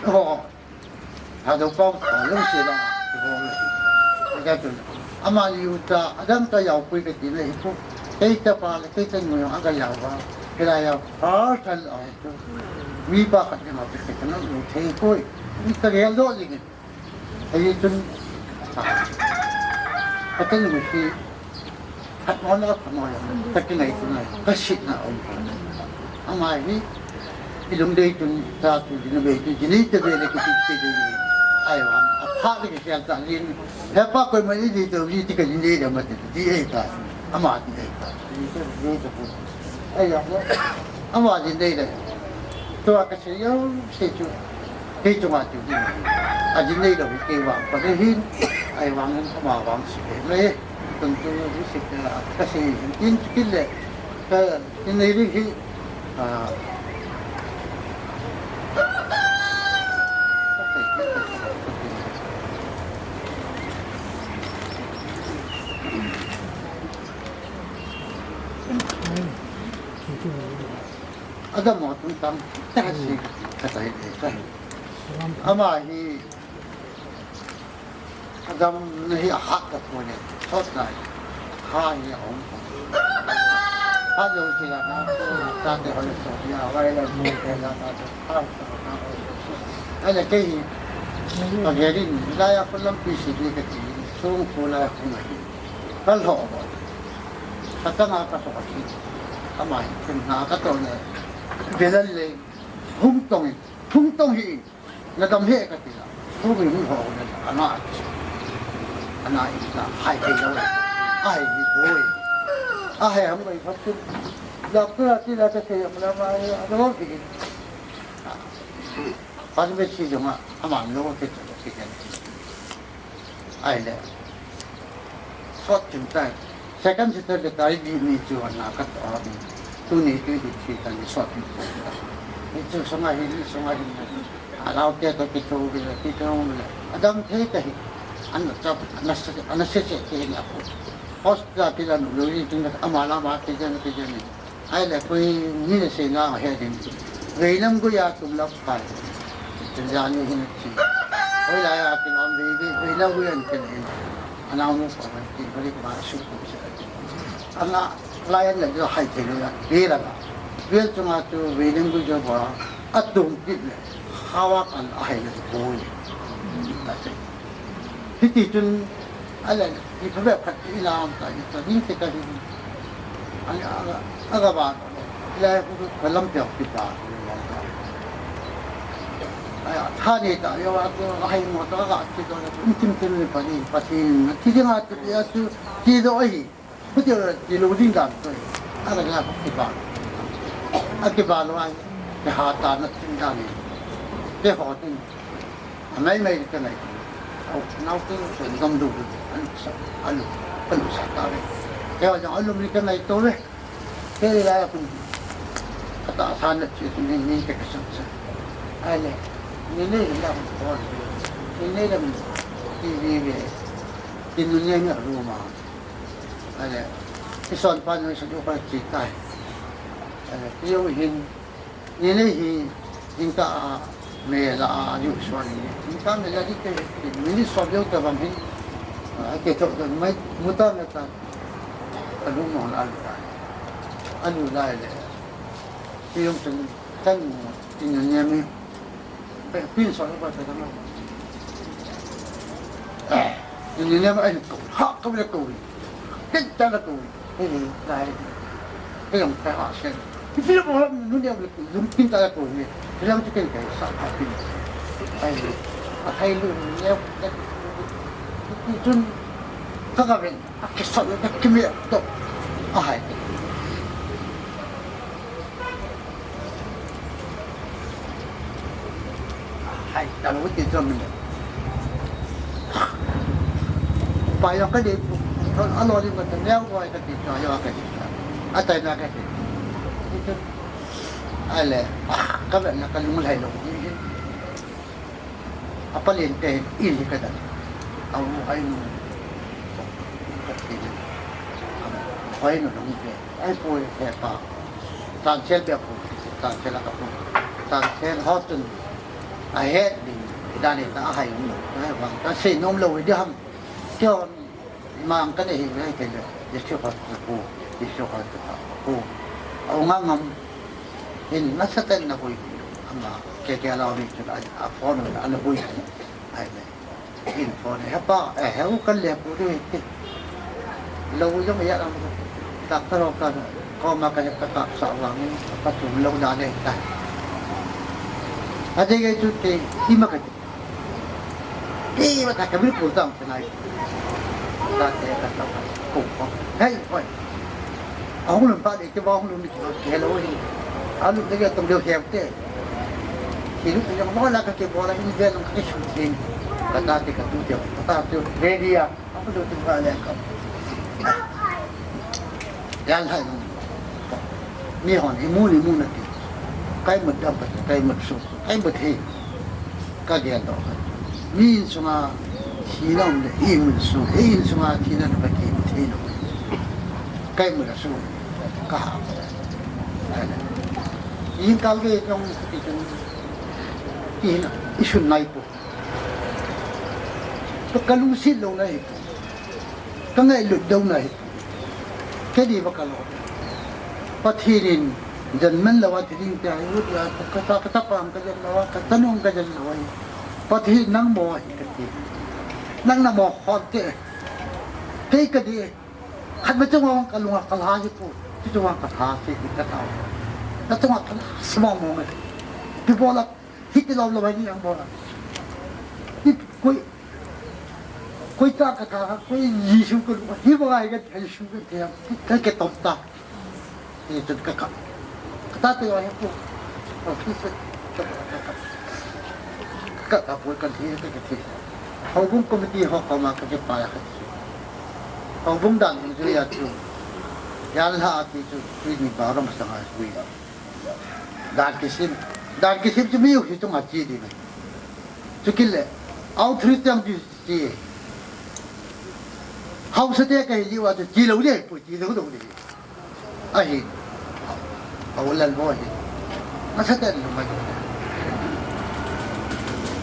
Oh. Thadou pau, thadou se la, thadou le. Ka tu. Ama ni u ta, adam ta yau pui ka ti na hi pu. Kei ta pa le, kei ta nu yau, aga yau ba. Kei la yau, ha, thal au tu. Mi pa khat ni ma pe ka na lu thei pui. Mi ka gel do li ni. Ai tun. Ka ta ni si. Khat mo na khat mo ya. Ka ti ngai tu ngai. Ka sit na om. Ama hi. I lungdei tun ta tu ding bei tu ding te be le ki ti ti ding. Ai wa. A pha le ki sial ta lin. He pa koi ma i di to i ti ka ding dei da ma ti ti e ta. Ama din nei ta. Ei, ei, ei, ei, ama din nei le. Tua kasei jouse chu. Kei chunga chu. Adin nei lou hi kei vang pa le hin. Ahivangin ama vang sei le. Tun tu hi sei le. Kasei hin tin chu kit le. Ka tin nei le hi. Ah. Adam mo tung tang, ta si, ka tai de, ta. Ama hi, Adam na hi a hat ta ko ne, sot na, ha hi a hong ko. Ha jo si la na, ta te ho le so, ya, wai la mu, te la na, ta, ta, ta, ta. Ai le ke hi, pa ge rin, la ya ko lam pi si ni ka ti, sung ko la ya ko na hi. Ka lhoh ba. Ka tang a ka lhoh hi. Ama hi themna ka to le. Ve lal le. Hung tong hi. Hung tong hi. Na dam he ka ti la. Hung hi hung ho le. Ana. Ana i ta hai thei lo. Ai ni boi. A hai ham bai phat tu. Doctor a ti la ka thei am la ma. A lo hi. Pan ve si jong a. Ama lo ke to ke. Ai le. Sot chun tai. Second sister le tai di ni chu ana ka to a di. Tuni twenty three ta ni sot ni. Ni chu sunga hi, ni sunga hi. A lau te to ki to bi le, ki to bi le. Adam thei ta hi. Ana chap, ana se, ana se se ke ni a ko. Hospital ti la nu lo ni tin ama la ma ke jan ke jan ni. Ai le koi ni le se na he din. Veinam guya tum lap kai. Tin ja ni hin chi. Koi la ya tin am ve ve, veinam guya ni ken hin. Ana mu pa ti ko le ba su ko se. Ana la ya na jo hai te lo ya. Ve la. Ve chunga tu veinam guya ba. Atum kit le. Hawa kan a hai le bo ni. Ta se. Hiti chun, a le, i phabep khat i lam ta, i ta, ni te ka hi. A le, a, a ga ba, i le, ku, ka lam pia ki ba, ku lam ta. A, tha ni ta, yo, a, ku, a hai mo ta, a ga, ki to, in tim tim ni pa ni, pa ti, ti ding a, ti, a, tu, ti do hi. Khuti ti lo ding dan ko. A la la ki ba. A ki ba lo ai. Ke ha ta na tin dan ni. Ke ho tin. A mai mai ke nai. Au, nau ke so ni gam du. An sa, alu, alu sa ta ve. Ke wa jang alu ni ke nai to ve. Ke la ya kun. Ka ta sa na chi ni ni ke ka sa sa. Ai le. Ni ni la ko. Ni ni la. Ti vi ve. Ti nu ni ni ru ma. Ale, i son pa noi sa jo pa chi tai. Ale, pi yo hin, ni nei hi, hin ka a, me la a, yu suan ni. Hin ka me la di te, ni ni so yo ta bam hin. A, ke to don mai, mu ta me ta. A lu mo la lu ta. A lu la le. Pi yo sun, tan mo, tin ni mi. Pin so ba ta na. Ni ni ba ai ko. Ha ko le ko. Ken ta la ko. Ni ni dai. Ke yong ta ha sen. Ni ni ba nu ni le ko. Lum pin ta la ko ni. Ke lang ke ke sa ha pin. Ai ni. A hai lu ni. Ni tun. Ka ka ven. A ke so le ke me to. A hai. Hai, ta lo ti trom ni. Pa yo ka di, a lo di ma ta neo ko ka di, pa yo ka di. A tai na ka di. Ale, ka ba na ka lung lai lo. A pa len te, i ni ka da. A u ai nu. Ka ti ni. Ai nu dong te. Ai po he pa. Tan sel be po. Tan sel ka po. Tan sel ho tun. A he din. Dan ni ta hai nu. Ai bang. Ka sei nom lo di ham. Kyo mang ka ne hi ve ke le. Ye chu ka po. Ye chu ka po. A u nga ngam. In na sa ten na hui. Ama ke ke la mi chu a phone na na hui. Ai le. In phone he pa, eh, he u kan le pu de te. Lo jong ya lam. Tak ta lo ka ko ma ka ka ka sa wa ni ka chu lo da le ta. A de ge chu te i ma ka. I ma ka ka mi pu ta ta nai. Ta te ka ta ko ko. Hei, oi. Ahung lhun phat le kei vang hung lhun ni kei hello hi. Alut le kei tong deu heu te. Kei lut le jong mo la ka kei bol a in vel long ka kei sun thei. Ka tate ka tute, ka tate ready a. Ahung lut te ka le ka. Jan hai long. Mi hon imu ni mu na ti. Kai mut dam ka, kai mut su, kai mut hi. Ka gel doh kha. Mi insunga thina um le, i mun sung, i insunga thina le, ka ki thina. Ka i mun a sung, ka ha. Ai le. I kal ve jong, i jong, i na, i sun nai pu. Ka, ka lungsit lou na hi pu. Ka ngailut lou na hi pu. Ka di ba ka lo. Pathen in, jan man lou a thi ding tia, i ut ya, ka ta, ka ta pam ka jan lou a, ka ta nung ka jan lou a. Pathen nang mo hi ka ti. Nang na mo khom te. Kei ka di. Khat ba chunga ka lunga ka la hi pu. Chu chunga ka la hi ka ta. Ka chunga ka la sa mo mo nge. Pi bola. Hiti lom lom a ni ang bola. Ni koi, koi ta ka ta, koi Jesu ka lu, hi ba ai ka Jesu ka te, ka ke tom ta. Ni tu ka ka. Ka ta te wa he ko. Ko ki se. Ka ka ka. Ka ka poi ka thi ka ke thi. Houbung committee ho ko ma ka ke pa ya ka thi. Houbung dan ni ya tu. Ya la ti tu, tu ni ba rom sa ngai hui. Dan kisim. Dan kisim chu mi u hi chunga chi di mai. Chu kile. Au thri tiang di chi. Hausa te ka hi liu a chu chi lo de, pu chi lo lo de. A hi. Au lal bo hi. Ma sa te lo mai.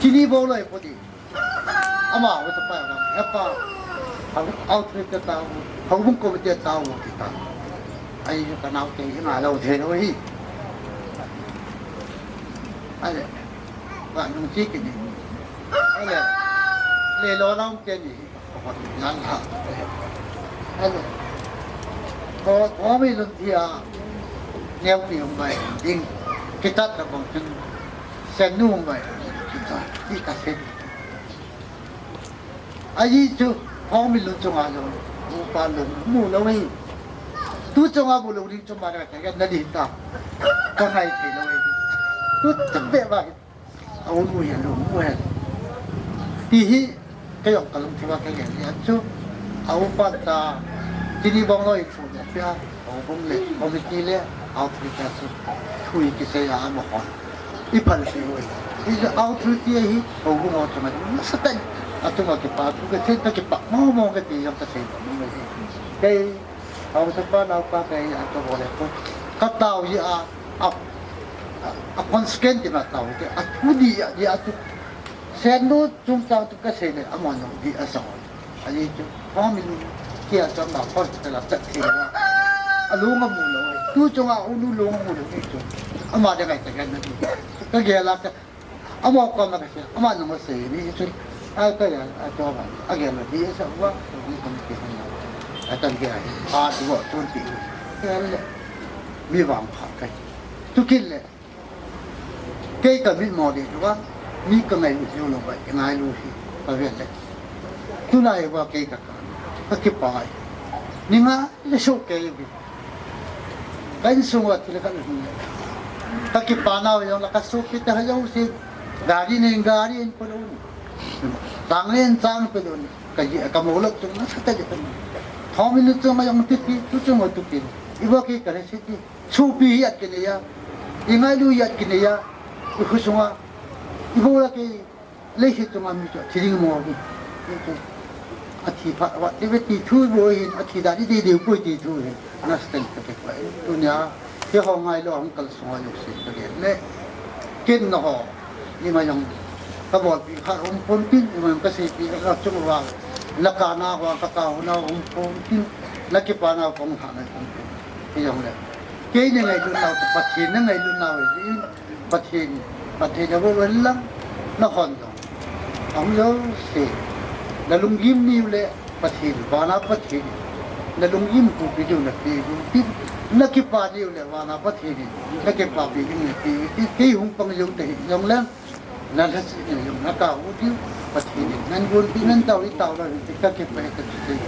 Chi ni bo lo pu di. Ama ho ta pa ba, he pa, hau, hau thei te ta, houbung committee ta, ti ta. Ai, ka nau te, nga lo thei lo hi. Ai le, ba nung chi ki ni. Ai le, le lo nau te ni. Nan ha. Ai le. Ko, ko mi lun thia. Neo pi hung mai ding. Kitat ka bang kin. Sen nu hung mai. Kitat. Ki ka sen. Ahi chu, hong mi lung chunga jong, upa lung mu lou hi. Tu chunga bu lou ding chu ma na ka na di ta. Ka ngai thei lou hi. Tu chak be ba hi. A u nu hi lung mu hi. Ti hi, ka jong ka lung thei ba ka gen hi a chu. A upa ta, ti ni bong lou hi chu na pia. Houbung le, committee le, outreach a chu, thui kisei a ama hon. I phal sei oi. I outreach a hi, houbung ho chunga, nasa tah in, a chunga kipa, thu kisei ta kipa, mo mo ka ti jong ka sei mo mo hi. Kei, hausa pa nau pa kei, a ka bol e ko. Ka tao hi a, a, a, a constituent ti ma tao hi, a thu di a, di a chu. Sen nu chungchang chu ka sei le, ama jong di a sa oi. Ahi chu, hong mi lu, kia chang ma, hospital a chat thei lou a. A lung a mu lou, tu chunga u nu lung a mu lou ni chu. Ama de ngai ta gan na ni. Ka gel a ka, ama ko ma ka sei, ama nung a sei ni chu. Ai ka ya, a to ba, a gel a di a sa wa, ni ka mi ke na. A tan ke ai, a tu wa, tun ti. Gel le, mi vang pha kai. Tu kit le. Kei ka mit mo ding louva, mi ka ngailut lou louva, i ngailu hi, ka vet le. Tulai uva kei ka ka, ka kipa e. Ni nga le soh kei uve. Ka insung uva thil khat le hung le. Ka kipa nau jong le ka sopi te ha jong si. Gari nen gari in pe lou. Chang nen chang pe lou. Ka ji, ka mo lou chung na sa ta ji pe. Thom in chung ma jong ti ti, tu chung ma tu ti. Iva kei ka le si ti. Sopi hi at kinei a, i ngailu hi at kinei a, i khosunga, i bol a kei, leiset chunga mi chu, thi ding mo hi. A thi phat, va, ti ve ti thu bo hin, a thi dan i dei dei poi ti thu hin. Understand ka te pa, tunia, kei ho ngailu hung kal sunga jouse ka gen le. Ken na ho, ni ma jong, ka bolpi khat um pon tin, ni ma jong ka seipi khat chung vang. Na ka na vang, ka ka ho na um pon tin, na kipa na vang ha na um pon. Ti jong le. Kei na ngailutnau chu Pathen na ngailutnau ahi. Pathen, Pathen a bol vel lang na hon dong. Ahung jouse. Na lunggim niu le Pathen, vana Pathen. Na lunggim pu pi diu na pe diu. Ti, na kipa niu le vana Pathen. Na kipa pi diu na pe. Ti, kei hung pang jou te hi jong le. Na lhase ni jong na ka u diu, Pathen in nan gon pi nan tao i tao lou hi, ka kipa e ka ti.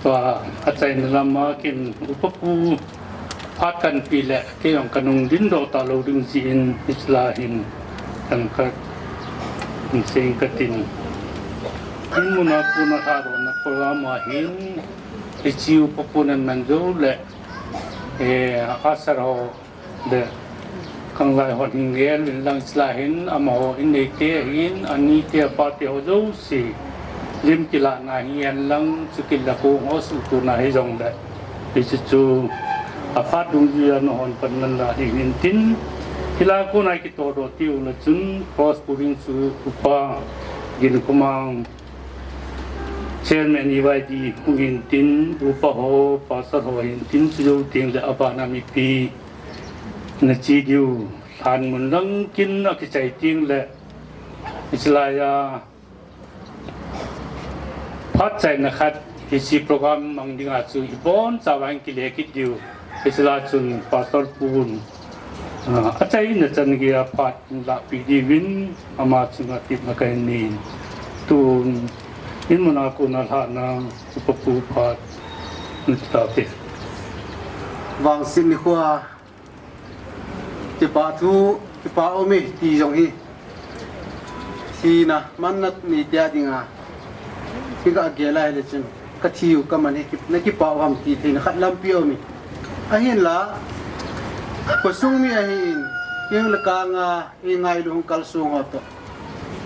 Tua, achaina lama kin upa pu phat kanpi le, kei jong kanung dingdoh talou ding jeh in, hiche la hin, kan ka, hin seiyin katin. Hin muna kona lhahdohna program a hin, hiche upa pu nan man jou le, eh, asar ho, le, kanglai hon hin gel in lang hiche la hin, amaho in neite hin, anite apate ho jouse, lim kilahna hi hen lang, chukit le kong ho suhtona hijong le, hiche chu, aphat dungjuia nahon pan nan la ding hin tin, hilai a kona kitohdoh tiu le chun, cross pulling chu, upa, Ginkhomang, Chairman E Y D hung hin tin, upa ho, pastor ho hin tin, chujou teng le abana mipi, nache diu, lhan mun lang kin akichai teng le, hiche lai a, phat chaina khat, hiche program mang dinga chu, ibonchauva hin kile kit diu, hiche la chun, pastor pun, Ah, achaina chan geiya phat hin lahpeh diuvin ama chunga tepna kahin nei in. Tun, in muna kona lhahna upa pu phat nati taute. Vangset nikhoa, kipa thu, kipa um e ti jong hi. Thina manna neite a dinga. Hi kagel a hile chun. Kathiu kaman hi ki-, na kipa u ham ti theina khat lampi aum e. Ahinla, khosung mi ahin, king le kanga, ingailu hung kalsong ho toh.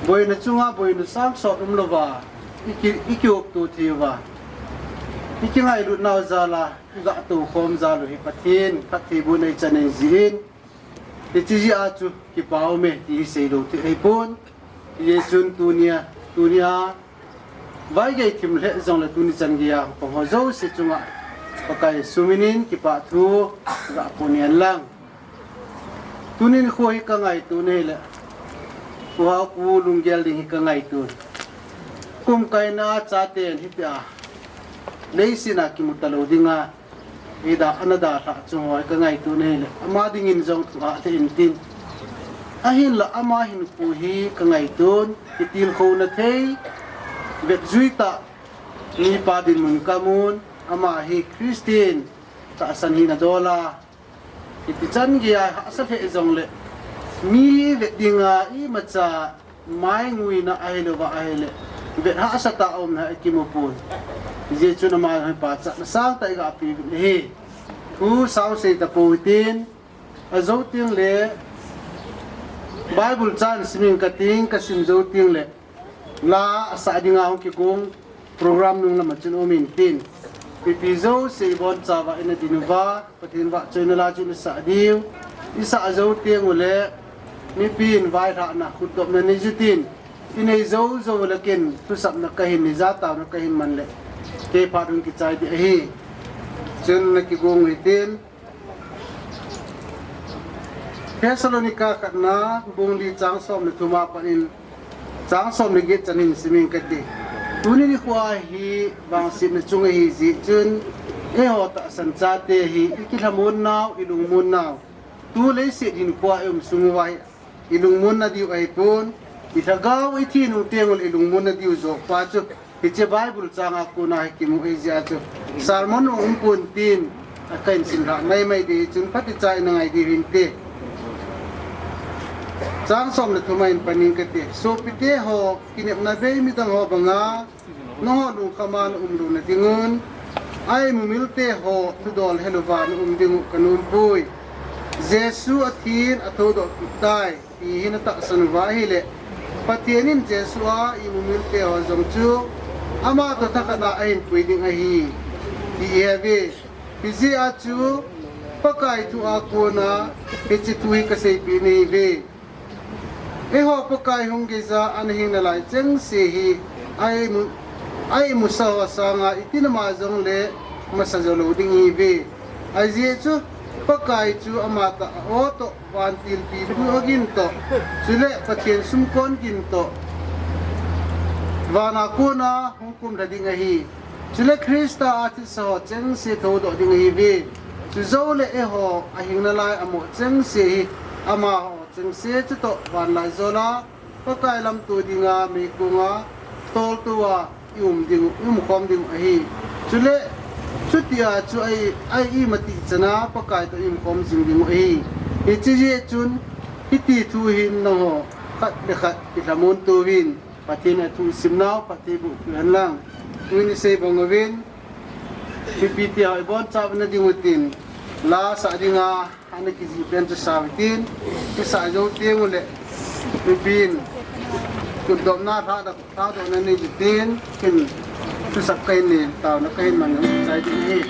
Boina chunga, boina sang sot umlouva, iki, iki upto theiuva. Iki ngailut nau jal a, iga toukhom jal u hi Pathen, phattheibohna ichan ahi jeh in. Hiche jeh a chu, kipa um e, ti hi seilou thei ahipon. Hijeh chun tunia, tunia, Vaigei thim lheh jongle tuni chan geiya pang ho jouse chunga Pakai sumin in kipa thu ga pun hen lang. Tuni nikho hi ka ngaito nahile, Pu Haokhopu lunggel ding hi ka ngaito. Kum kaina chaten hitia leiset a kimu talou dinga, Ida, ana dalhah chu hoi ka ngaito nahile, ama dingin jong thu athei intin. Ahinla ama hinkho hi ka ngaiton, kitilkhouna thei, vetjui tah, mipa dinmun kamun, ama hi Christian tahsan hina dola. Hiti chan geiya hahsa lheh jongle, mi vet dinga imacha mai nguina ahilouva ahile, vet hahsa tah a umna hi kimu pon. Hijeh chun ama hi pachatna sangtah i ga peuvin ahi. Thu sao sei tapou hitin, ajou tengle, Bible chang sim inge kating, kasim jou tengle, la asah dinga hung kigong, program nung lama chun um intin. Mipi jouse i bonchauva ina dinuva, Pathen vahchoina la chu ina sah diu. I sah jou tengule, mipin vailhahna khutdopna nei jiu tin. I nei jou jou le ken thusapna kahin nei, jataona kahin man le, kei phat hung kichai ding ahi. Chun na kigong u hitin. Thessalonica khatna, bung li chang som le thum a pat in, chang som le get chan hin sim inge kati. Tuni nikho hi vangsetna chung ahi jeh chun, eiho tahsan chate hi, i kilhamon nau, i lungmon nau. Tu leiset hinkho i um sung uva hi, i lungmon na diu ahipon, i lhagao i thi nung tengule i lungmon na diu joh pa chu, hiche Bible chang a kona hi kimu ahi jeh a chu, sermon um pon tin, a kahin simlhah maimai ding chun phatecha ina ngai diu hinte. Chang som le thum a hin pan inge kati. Sopite ho, kinepna bei midang ho banga, nangho lungkhama na um louna dingun, a imumilte ho thudol helouva na um dingu ka nompoi. Jesu athin athoudoh kit tai, ti hi na tahsan uva ahile, Pathen in Jesu a imumilte ho jong chu, ama toh thakhat a ahin pui ding ahi, ti ihe uve. Hijeh a chu, Pakai thu a kona, hiche thu hi ka seipeh nahi uve. Eiho Pakai hung geija ana hing nalai chengse hi, a imu, a imusa ho sanga itin ama jongle masa jou lou ding ihiuve. Ajeh chu Pakai chu amatah a o toh vantil pipu ogin toh, chule Pathen sumkon gin toh, vana kona hung kumlha ding ahi. Chule Christa a thilse ho chengse thoudoh ding ahiuve. Chujoule eiho ahing nalai amo chengse hi amaho chengse chutoh vanlaijol a Pakai lamto dinga meikonga toltoa i um ding, i umkhom ding ahi. Chule, chutia chu ai, ai i mati chana Pakai toh i umkhom jing ding ahi. Hiche jeh chun, hiti thu hin nangho khat le khat kilhamon tovin, Pathen a thu simnau, Pathen bu kihen lang. Tuin isei bang uvin, mipi tia ibon chapna ding utin, la sa dinga, Ana kijih pen chu sa utin, chu sa jou teng uleh, mipin, kutdopna lhahdoh, lhahdohna nei utin, kin, chu sa kahin nei, taona kahin mang, chai ding ahi.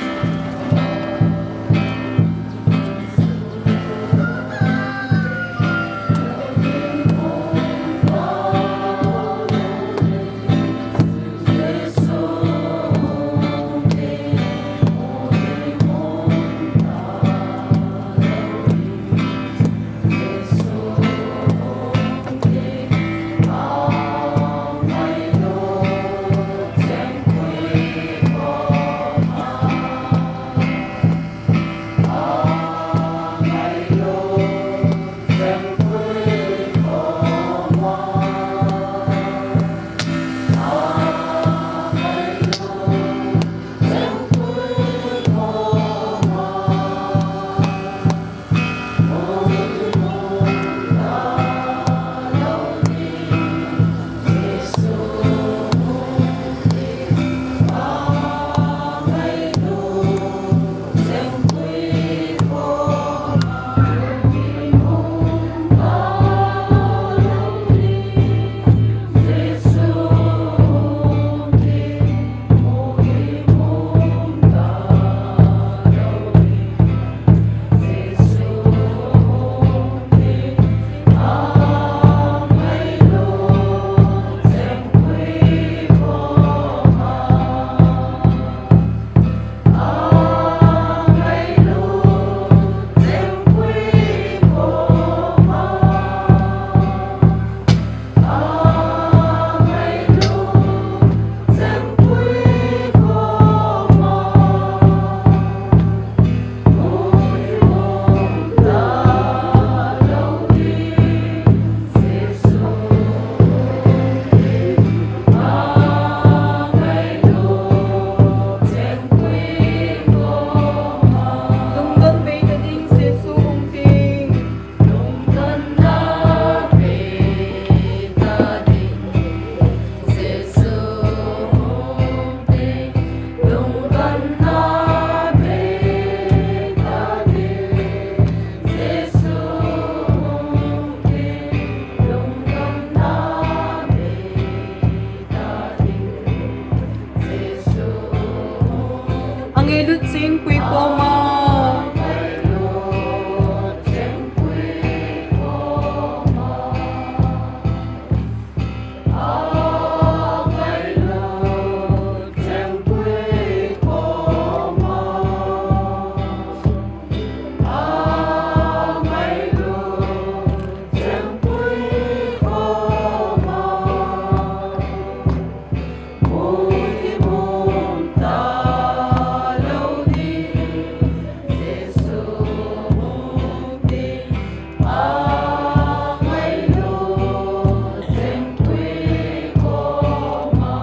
Angailut chingpui koma.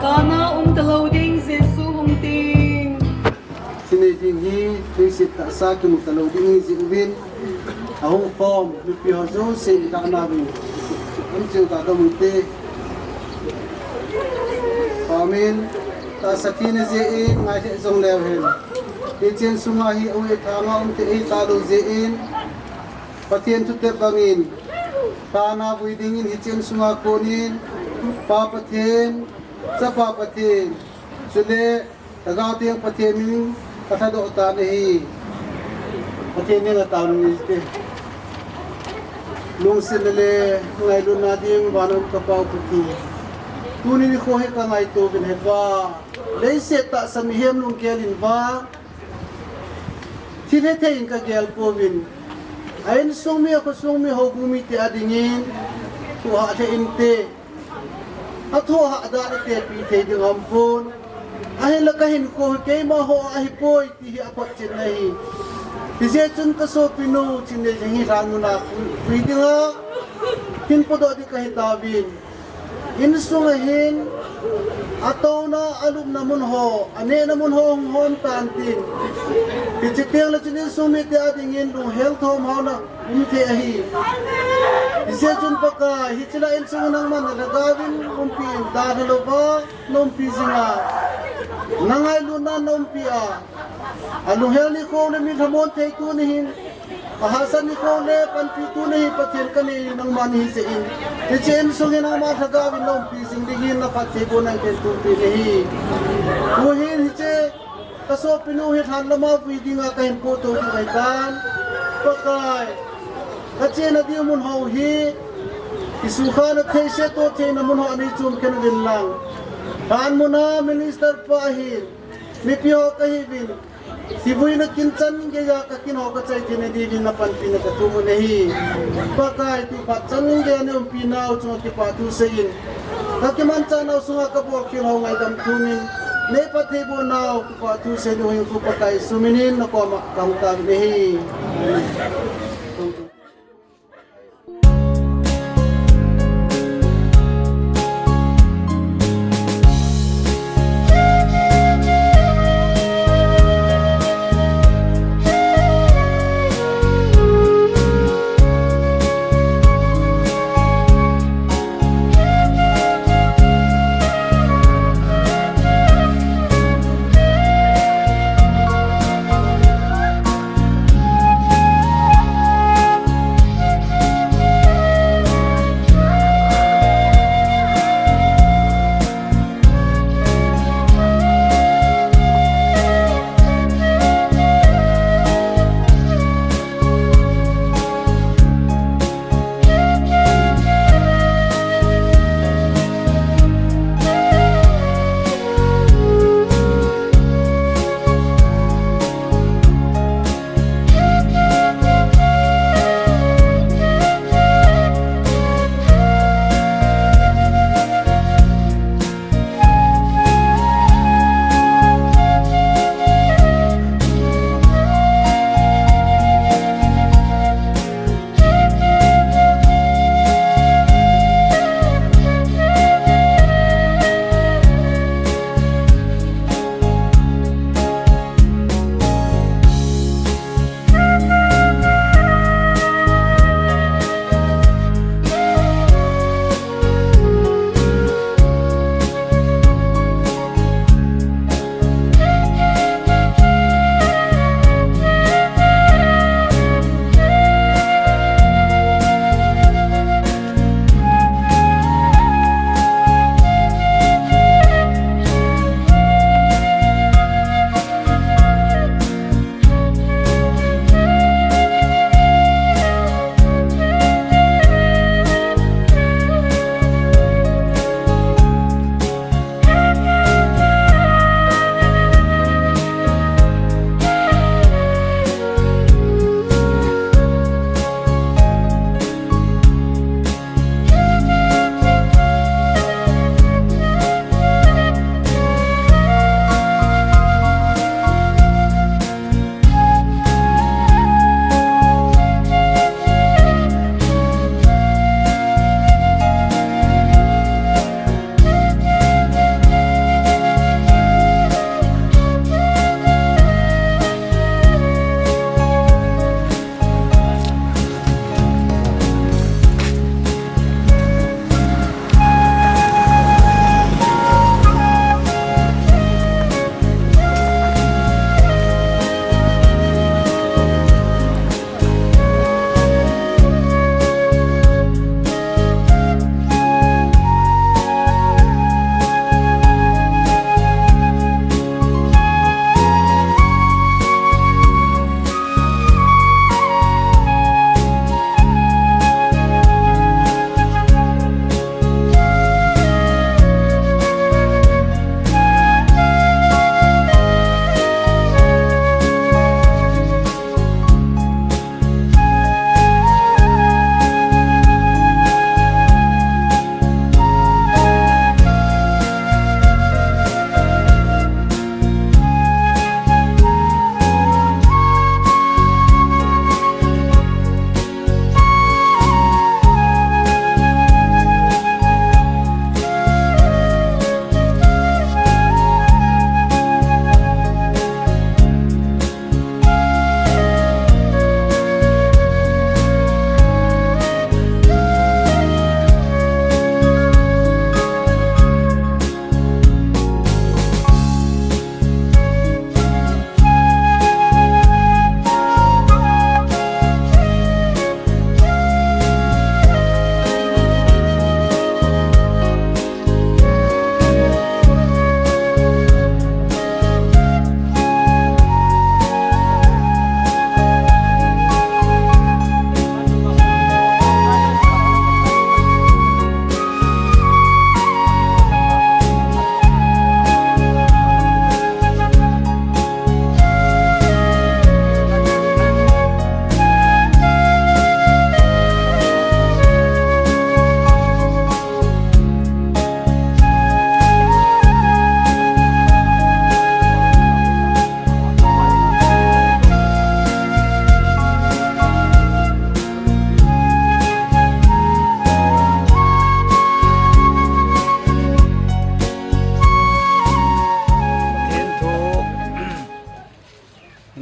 Kana um talou ding Jesu hung ting. Chini ding hi, leiset tahsa kimu talou ding hi jeh uvin. Ahung khom, mipi ho jouse i dahna uvin. Hung cheu ta dong ute. Amen. Tahsa thina jeh in, ngai lheh jong leu hen. Hichen sunga hi, awe thanga um te hi talou jeh in. Pathen thutep bangin. Kana vui dingin hichen sunga konin. Pa Pathen, Chapa Pathen. Chule, Lhagao Theng Pathen min ka lhadoh tan ahi. Pathen min a taona nei te. Lungsetna le ngailutna ding vana um ka Pa u Pathen. Tuni nikho hi ka ngaito uvin he Pa. Leiset tahsa mihem lunggel in vang. Thil hethei in ka gel pouvin. A insung mi, a khosung mi, houbung mite a dingin. Thu hah lheh inte. Athu hahdan a tepi thei ding aum pon. Ahinla ka hinkho hi keima ho a ahipoi ti hi aphotchetna ahi. Hijeh chun ka sopinu Chinneiching hi lhan muna pui, pui dinga. Hin podoh ding kahi tauvin. Insung a hin, atouna, alupna mun ho, anehna mun ho hung hom tan tin. Hiche teng le chun insung mite a dingin lunghel thom haona um thei ahi. Hijeh chun Pakai, hiche lai insung nangman nalhagao in umpi in, dalha louva naumpi jing a, nangailutna naumpi a, alunghel nikho le mi lhamon thei tu nahin, ahahsat nikho le panpi tu nahi Pathen kanei, nangma nahi jeh in. Hiche insung hi nangma lhagao in naumpi jing dingin naphattheibohna in kahin thumpi nahi. Tuhin hiche kasopinu hi lhan lama vui dinga kahin pohtou ding ahitan. Pakai, kachena ding mun ho hi, kisukhana thei, setoh theina mun ho anei chom khen uvin lang. Lhan muna minister pa ahin, mipi ho kahiuvin, hivuina kin chan geiya kakin ho kachai theina diuvin napanpina kathum u ahi. Pakai, tu phat chan geiya neiumpi nau chunga kipathu seiyin, kakimanchah nau sunga kabol khel ho ngaidam thumin, neiphattheiboh nau kipathu sei diu hin Pakai Jesu minin nakoma kahung tauvin ahi.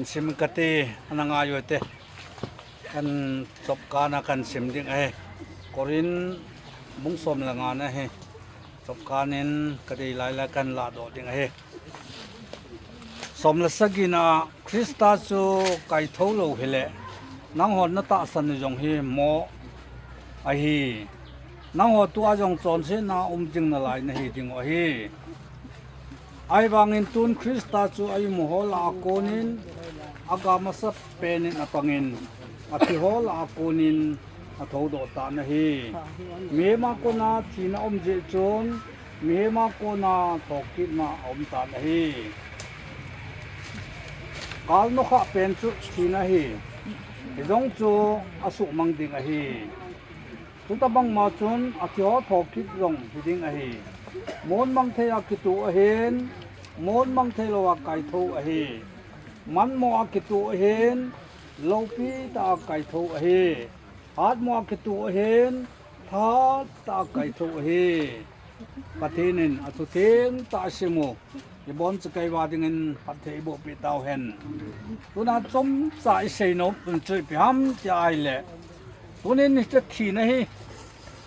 Sim kati, ana ngai u hite. Kan chopkan a kan sim ding ahi. Korin bung som le nga na hi. Chopkan in kadei lai lai kan ladoh ding ahi. Som le sagi na, Krista chu kaitho lou hile, nanghon natahsan u jong hi moh ahi. Nangho tua jong chonsetna um ding nalai nahi ding u ahi. Ahivangin tun Krista chu a-imu ho lah a konin, aga masapen in apangin, athi ho lah a konin athoudoh tan ahi. Mihem a kona thina um jeh chun, mihem a kona thokitna aum tan ahi. Kal nokhah pen chu thina ahi. Hijong chu asuhmang ding ahi. Chutabang ma chun athi ho thokit jong hiding ahi. Mon mang thei a kituh ahin, mon mang thei lou a kaitho ahi. Manmo a kituh ahin, loupi tah a kaitho ahi. Hatmo a kituh ahin, thahat tah a kaitho ahi. Pathen in athu theng tah a sim u, ibon chakei uva dingin phatthei iboh peh tauhen. Tuna chomcha isei nom u chu ipi ham tia ahile, tunin hiche thina hi,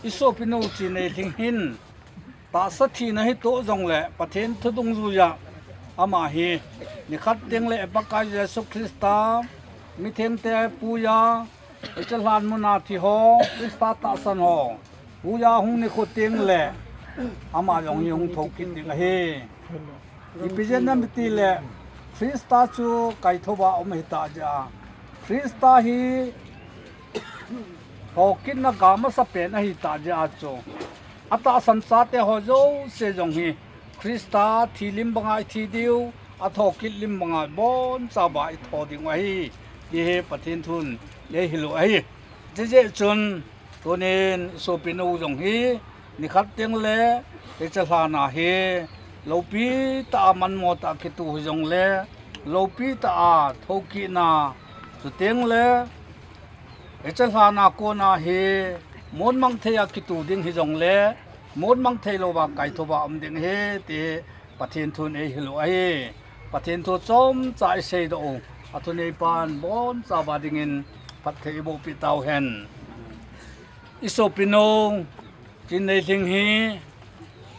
isopinu Chinneihlhing hin tahsa thina hitoh jongle Pathen thu dungjuiya ama hi nikhat tengle Pakai Jesu Christa mithengte puiya, hiche lhan muna thi ho, Christa tahsan ho puiya hung nikho tengle ama jong hi hung thokit ding ahi. Ipi jeh ham itile, Christa chu kaithouva um ahitah jeh a, Christa hi thokitna ga masapen ahitah jeh a chu, atahsan chate ho jouse jong hi Christa thi lim banga ithi diu, athokit lim banga ibonchauva itho ding u ahi, ti hi Pathen thun eihil u ahi. Hijeh chun, tunin isopinu jong hi nikhat tengle hiche lhan a hi loupi tah a manmo tah a kituh hijongle, loupi tah a thokitna, chutengle hiche lhan a kona hi mon mang thei a kituh ding hijongle, mon mang thei louva kaithouva um ding ahi, ti Pathen thun eihil u ahi. Pathen thu chomcha iseidoh u, athuneipan bonchauva dingin phatthei iboh peh tauhen. Isopinu Chinneihlhing hi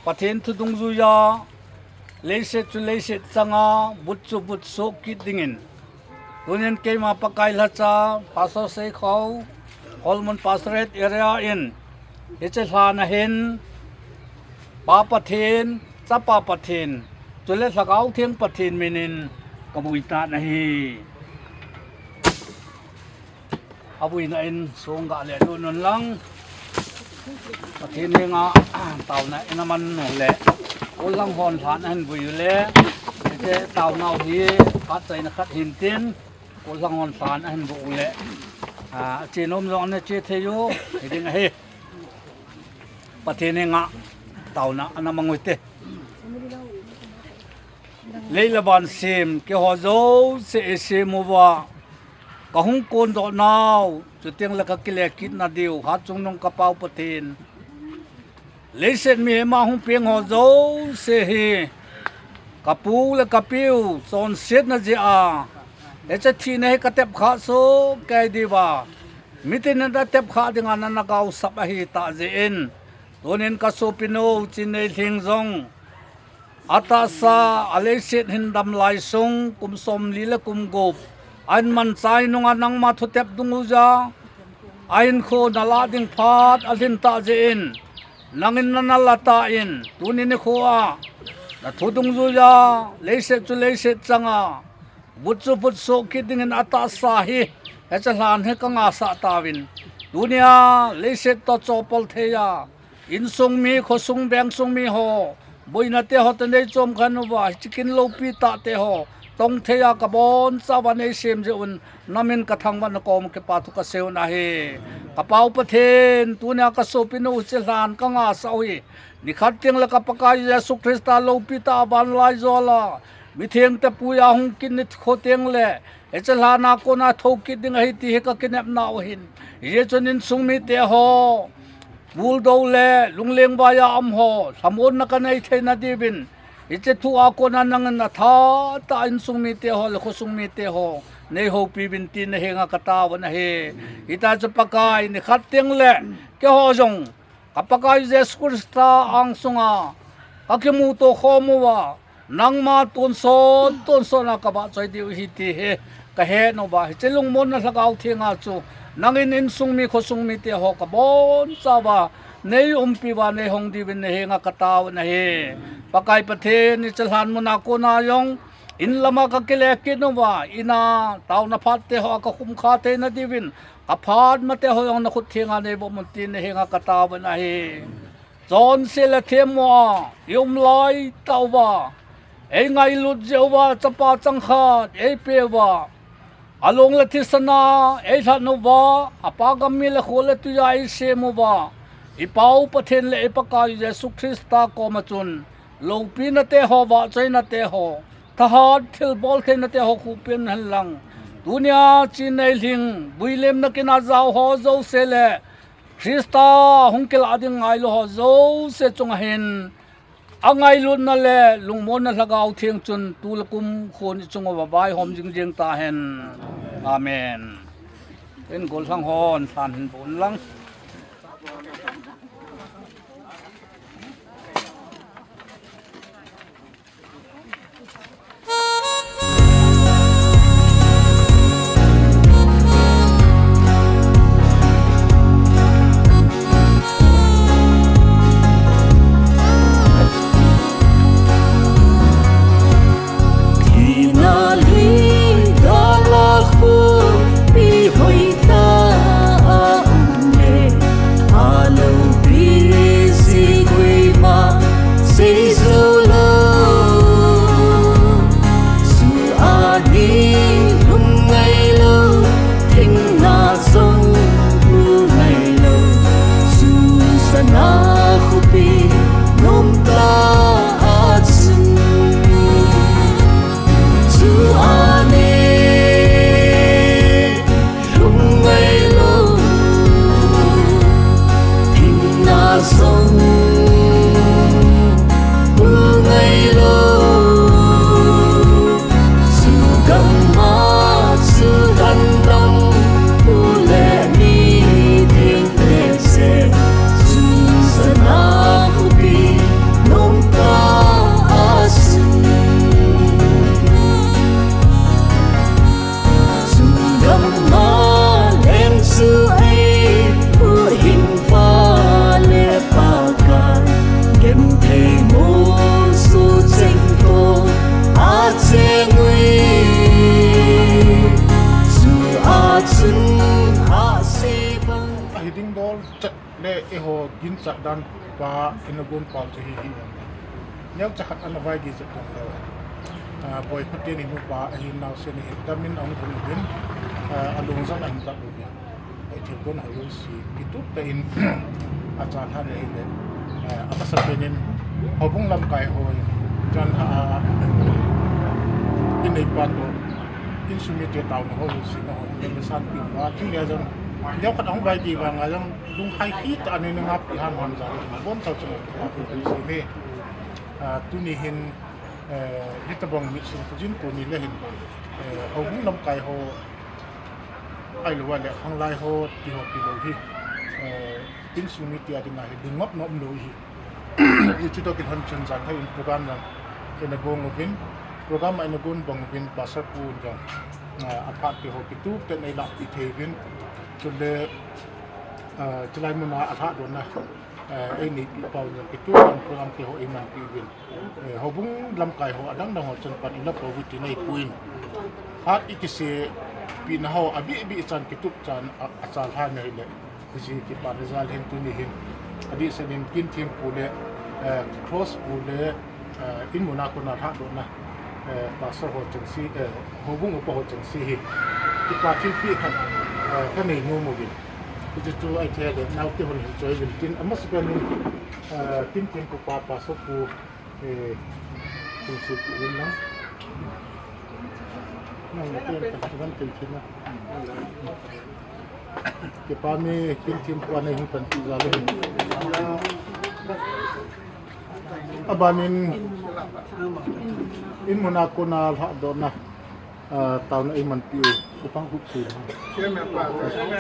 Pathen thu dungjuiya, leiset chu leiset changa, but chu but soh kit dingin, tunin keima Pakai lhacha, Pastor Seikhou, Kholmun Pastorate Area in hiche lhan a hin Pa Pathen, Chapa Pathen, chule Lhagao Theng Pathen minin kavui tan ahi. Avuina in song gah le lut un lang. Pathen henga taona ina man u le, kolhang hon lhan ahin vui u le, hiche taonau hi phatchaina khat hintin, kolhang hon lhan ahin vui u le, a, ache nom jong ana che thei u hiding ahi. Pathen henga taona ana mang u hite. Lei le van sem, keiho jouse eisem uva kahung kondoh nau, chutengle kakile kitna diu, Hatchungnung ka Pau Pathen, leiset mihem a hung peng ho jouse hi kapu le kapiu chonsetna jeh a, hiche thina hi katepkhah soh kei diuva, mitin in atepkhah dinga nana gaosap ahitah jeh in, tunin kasopinu Chinneihlhing jong atahsa a leiset hin dam lai sung kum somli le kum gup ahin manchai nunga nangma thutep dunguva ahinkho nalah ding phat alhin tah jeh in, nangin nana la tan, tuni nikho a nathu dungjuiya, leiset chu leiset changa, but chu but soh kit dingin atahsa hi, hiche lhan hi kangasah tauvin, tunia leiset toh chopol theiya, insung mi, khosung, vengsung mi ho, boina te ho toh neichom khen uva, hiche kin loupi tah te ho tong theiya kabonchauva neisem jeh un, namin kathangvah in nakom kipa thu kasei u ahi. Ka Pau Pathen, tunia kasopinu hiche lhan kangasah u hi, nikhat tengle ka Pakai Jesu Christa loupi tah a vanlaijol a mithengte puiya hung kit nikho tengle, hiche lhan a kona thokit ding ahi ti hi kakinepna u hin, hijeh chun insung mite ho, puldou le lungleng vaiya um ho lhamonna kanei theina diuvin, Hiche thu a kona nangin nathah tah a insung mite ho le khosung mite ho neihoupi uvin tin nahenga kataovin ahi. Hita chu Pakai, nikhat tengle keiho jong ka Pakai Jesu Christa angsunga kakimuto khom uva, nangma tonsot tonsot a kavahchoi diu ahi ti hi kahet uva, hiche lungmonna Lhagao Thenga chu nangin insung mi khosung mite ho kabonchauva neiumpi uva neihong diuvin nahenga kataovin ahi. Pakai Pathen, hiche lhan muna kona jong in lama kakile kit uva, ina taona phat teho a kakhum kha theina diuvin kaphat mate ho jong nakhut thenga neivom un tin nahenga kataovin ahi. Chonse le themmo a ium laitah uva, eingailut jeh uva chapa changkhat eipeh uva, along le thisan a eilhat uva, apa gam mi le kho le twi a eisem uva, iPa u Pathen le iPakai Jesu Christa koma chun loupina teho, vahchoina teho, thahat thilbol theina teho khuhpeh un henlang, tunia chi neilhing builemna kin a jao ho jouse le Christa hung kilah ding ngailu ho jouse chunga hin angailutna le lungmonna Lhagao Theng chun tu le kum khun ichung uva vaihom jingjing tahen. Amen. Hin gollhang hon lhan hin bon lang. Ahi ding dol chet le eiho ginchat dan pa, ina gon pa chu hi hi. Neocha khat ana vaigi chet ding lou. Ah, boi khutin hi nupa ahi naosen hi damin ahung thum uvin, ah, alung jong ahin tap uvin. Ei thil don ho jouse kitup tah in achalhan ahile, ah, amasapen in houbung lamkai ho in, chan ha a, in neipa toh, insung mite taona ho jouse na ho, in le sanpi uva, tuni a jong, neokhat ahung vaigi vanga jong, lunghai hita a nei na ngapi ham ham jal, bonchau chunga kipa thu kahin sei e. Ah, tuni hin, eh, hitobang mitsim khojin tuni le hin, eh, houbung lamkai ho, ahilou le khanglai ho, ti ho tilou hi, eh, insung mite a dinga hi lungngapna umlou hi. Hiche toh kilhon chun janhi in program jong ina gong uvin, program a ina gon bang uvin, Pastor pu in jong, ah, aphat teho kitup tah in eilahpeh thei uvin, chule, ah, chulai muna alhahdonna, eh, eineipi pau in jong kitup tah in program teho eimanpi uvin. Eh, houbung lamkai ho adang dang ho chan pan ila pou vi tin eipui in. Phat ikisepina ho abih bih chan kitup chan a, achalhan ahile, hiche kipa result hin tuni hin, adehset in Kinthem pu le, eh, Cross pu le, eh, in muna kona lhahdona, eh, Pastor ho chengse, eh, houbung upa ho chengse hi kipa thilpeh khat, eh, kanei nom uvin. Hiche chu ahithei le naote hon hin choi uvin tin, amasapen in, eh, Kinthem pu pa, Pastor pu, eh, chengse pu in lang. Nang le pen kan chuan pen thina. Kipa mi Kinthem pu a nei hung panpi jal u hin. Abanin, In muna kona lhahdohna, ah, taona eimanpi u, Upa Hupsu. Chairman pa.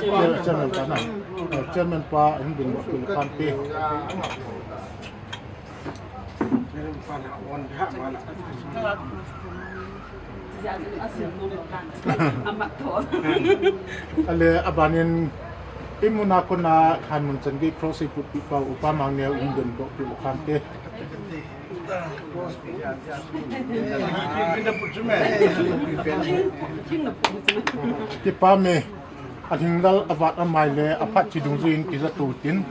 Chair-, chairman pa na. Ah, chairman pa, hin ding ma pil kante. Ale, abanin, in muna kona khan mun chan gei cross ei putpi pau, Upa Mangneo in ding doh pil kante. Kipa me, alhinglel avat amai le aphat chi dungjuiyin kijat u tin.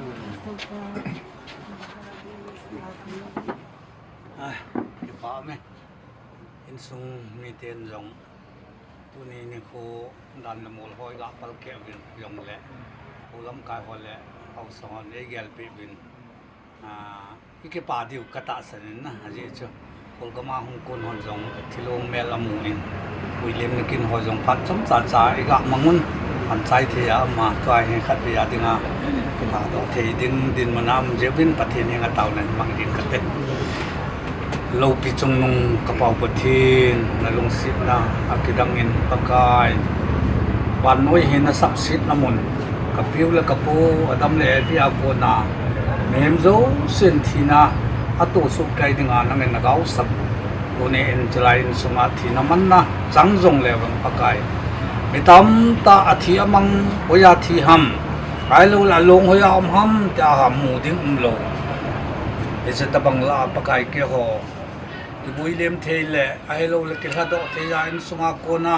Ah, kipa me. Insung miten jong. Tuni nikho dan le mol ho iga palkeh uvin jongle, u lamkai ho le haosa hon eigelpeh uvin, ah, ikipa diu katahsan in na, ajeh chu Kolgam a hung kon hon jong thilong mel amu in, William nakin ho jong phat chomcha cha iga mang un, an chai thei a ama tua hi khatvei a dinga kilhadoh thei ding dinmun a um jeh uvin Pathen henga taona mang ding kate. Loupi chungnung ka Pau Pathen, na lungsetna akidang in Pakai. Vannoi hi na sapsetna mun, ka piu le ka pu Adam le Evi a kona mihem jousen thina atoh soh kei dinga nangin na gaosap. Tuni in chulai insunga thina manna chang jongle vang Pakai, mi tamtah athi amang, hoiya thi ham, ahilouleh along hoiya um ham tia ham mu ding umlou. Hiche tobang lah a Pakai keiho kivuilem thei le ahilouleh kilhadoh thei a insunga kona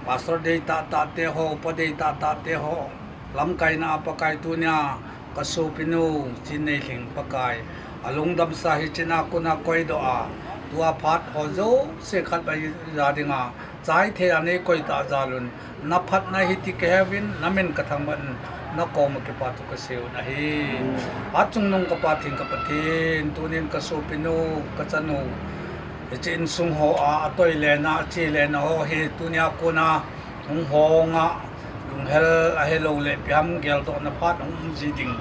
pastor dei tahtah te ho, upa dei tahtah te ho lamkaina a Pakai tunia ka sopinu Chinneihleng Pakai, alungdamsa hichea kona koidoh a, tua phat ho jouse khatvei a dinga chai thei a neikoi tah jal un, na phatna hiti kaheuvin, na min kathangvah in, na koma kipa thu kasei un ahi. Hatchungnung ka Pathen, ka Pathen, tunin ka sopinu, ka chanu, hiche insung ho a, atoile na, achele na ho hi, tunia kona hung honga, lunghel ahilouleh ipi ham geldohna phat hung um ji ding.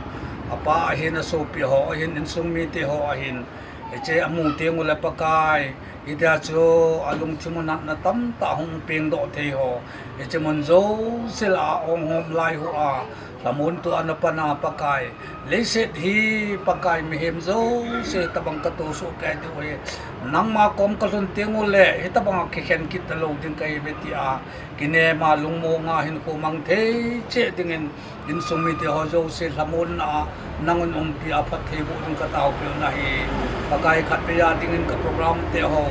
Apa ahin, asopi ho ahin, insung mite ho ahin, hiche amu teng ule Pakai, hitia chu alungthim u natna tamtah hung pengdoh thei ho, hiche mun jouse lah a ahung hom lai hu a, lhamon toh ana pan a Pakai, leiset hi Pakai mihem jouse tobang katoh soh kei diu hi, nangma kom kalhun teng ule hitobang a kikhen kit talou ding kahiuve tia kinem a lungmong a hinkho mang thei cheh dingin, insung mite ho jouse lhamonna a nangin umpi a phatthei boh ding kataopeh u ahi. Pakai, khatvei a dingin ka program te ho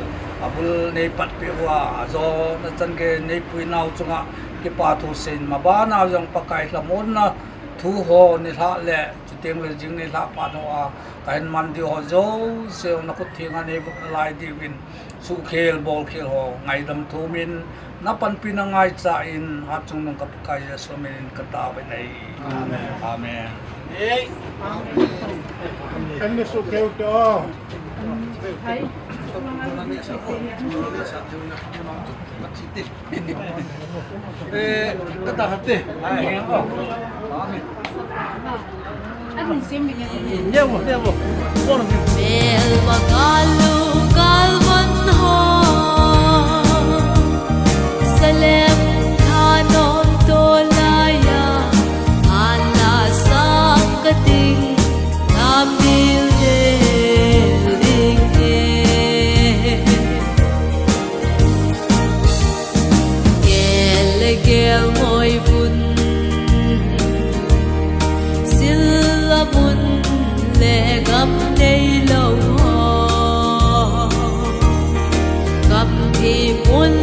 abul neipatpeh uva, ajona chan gei neipui nau chunga kipa thu seiyin, mabana jong Pakai lhamonna thu ho nilhah le chuteng le jing nilhah phat ho a kahin man diu ho jouse na khut thenga neivop nalai diuvin, suhkhel bolkhel ho ngaidam thomin, na panpina ngaicha in, hatchungnung ka Pakai Jesu minin kataovin ahi. Amen. Amen. Amen. Eh, kata hate. Nyevo, nyevo. Mel ma kalu kalvan ho. Salem thanom tolaiya. Ala sang kating. Tamil del ding ne. Gel le gel ngoi vun, sil a mun le gam nei lou ho. Gam thim mun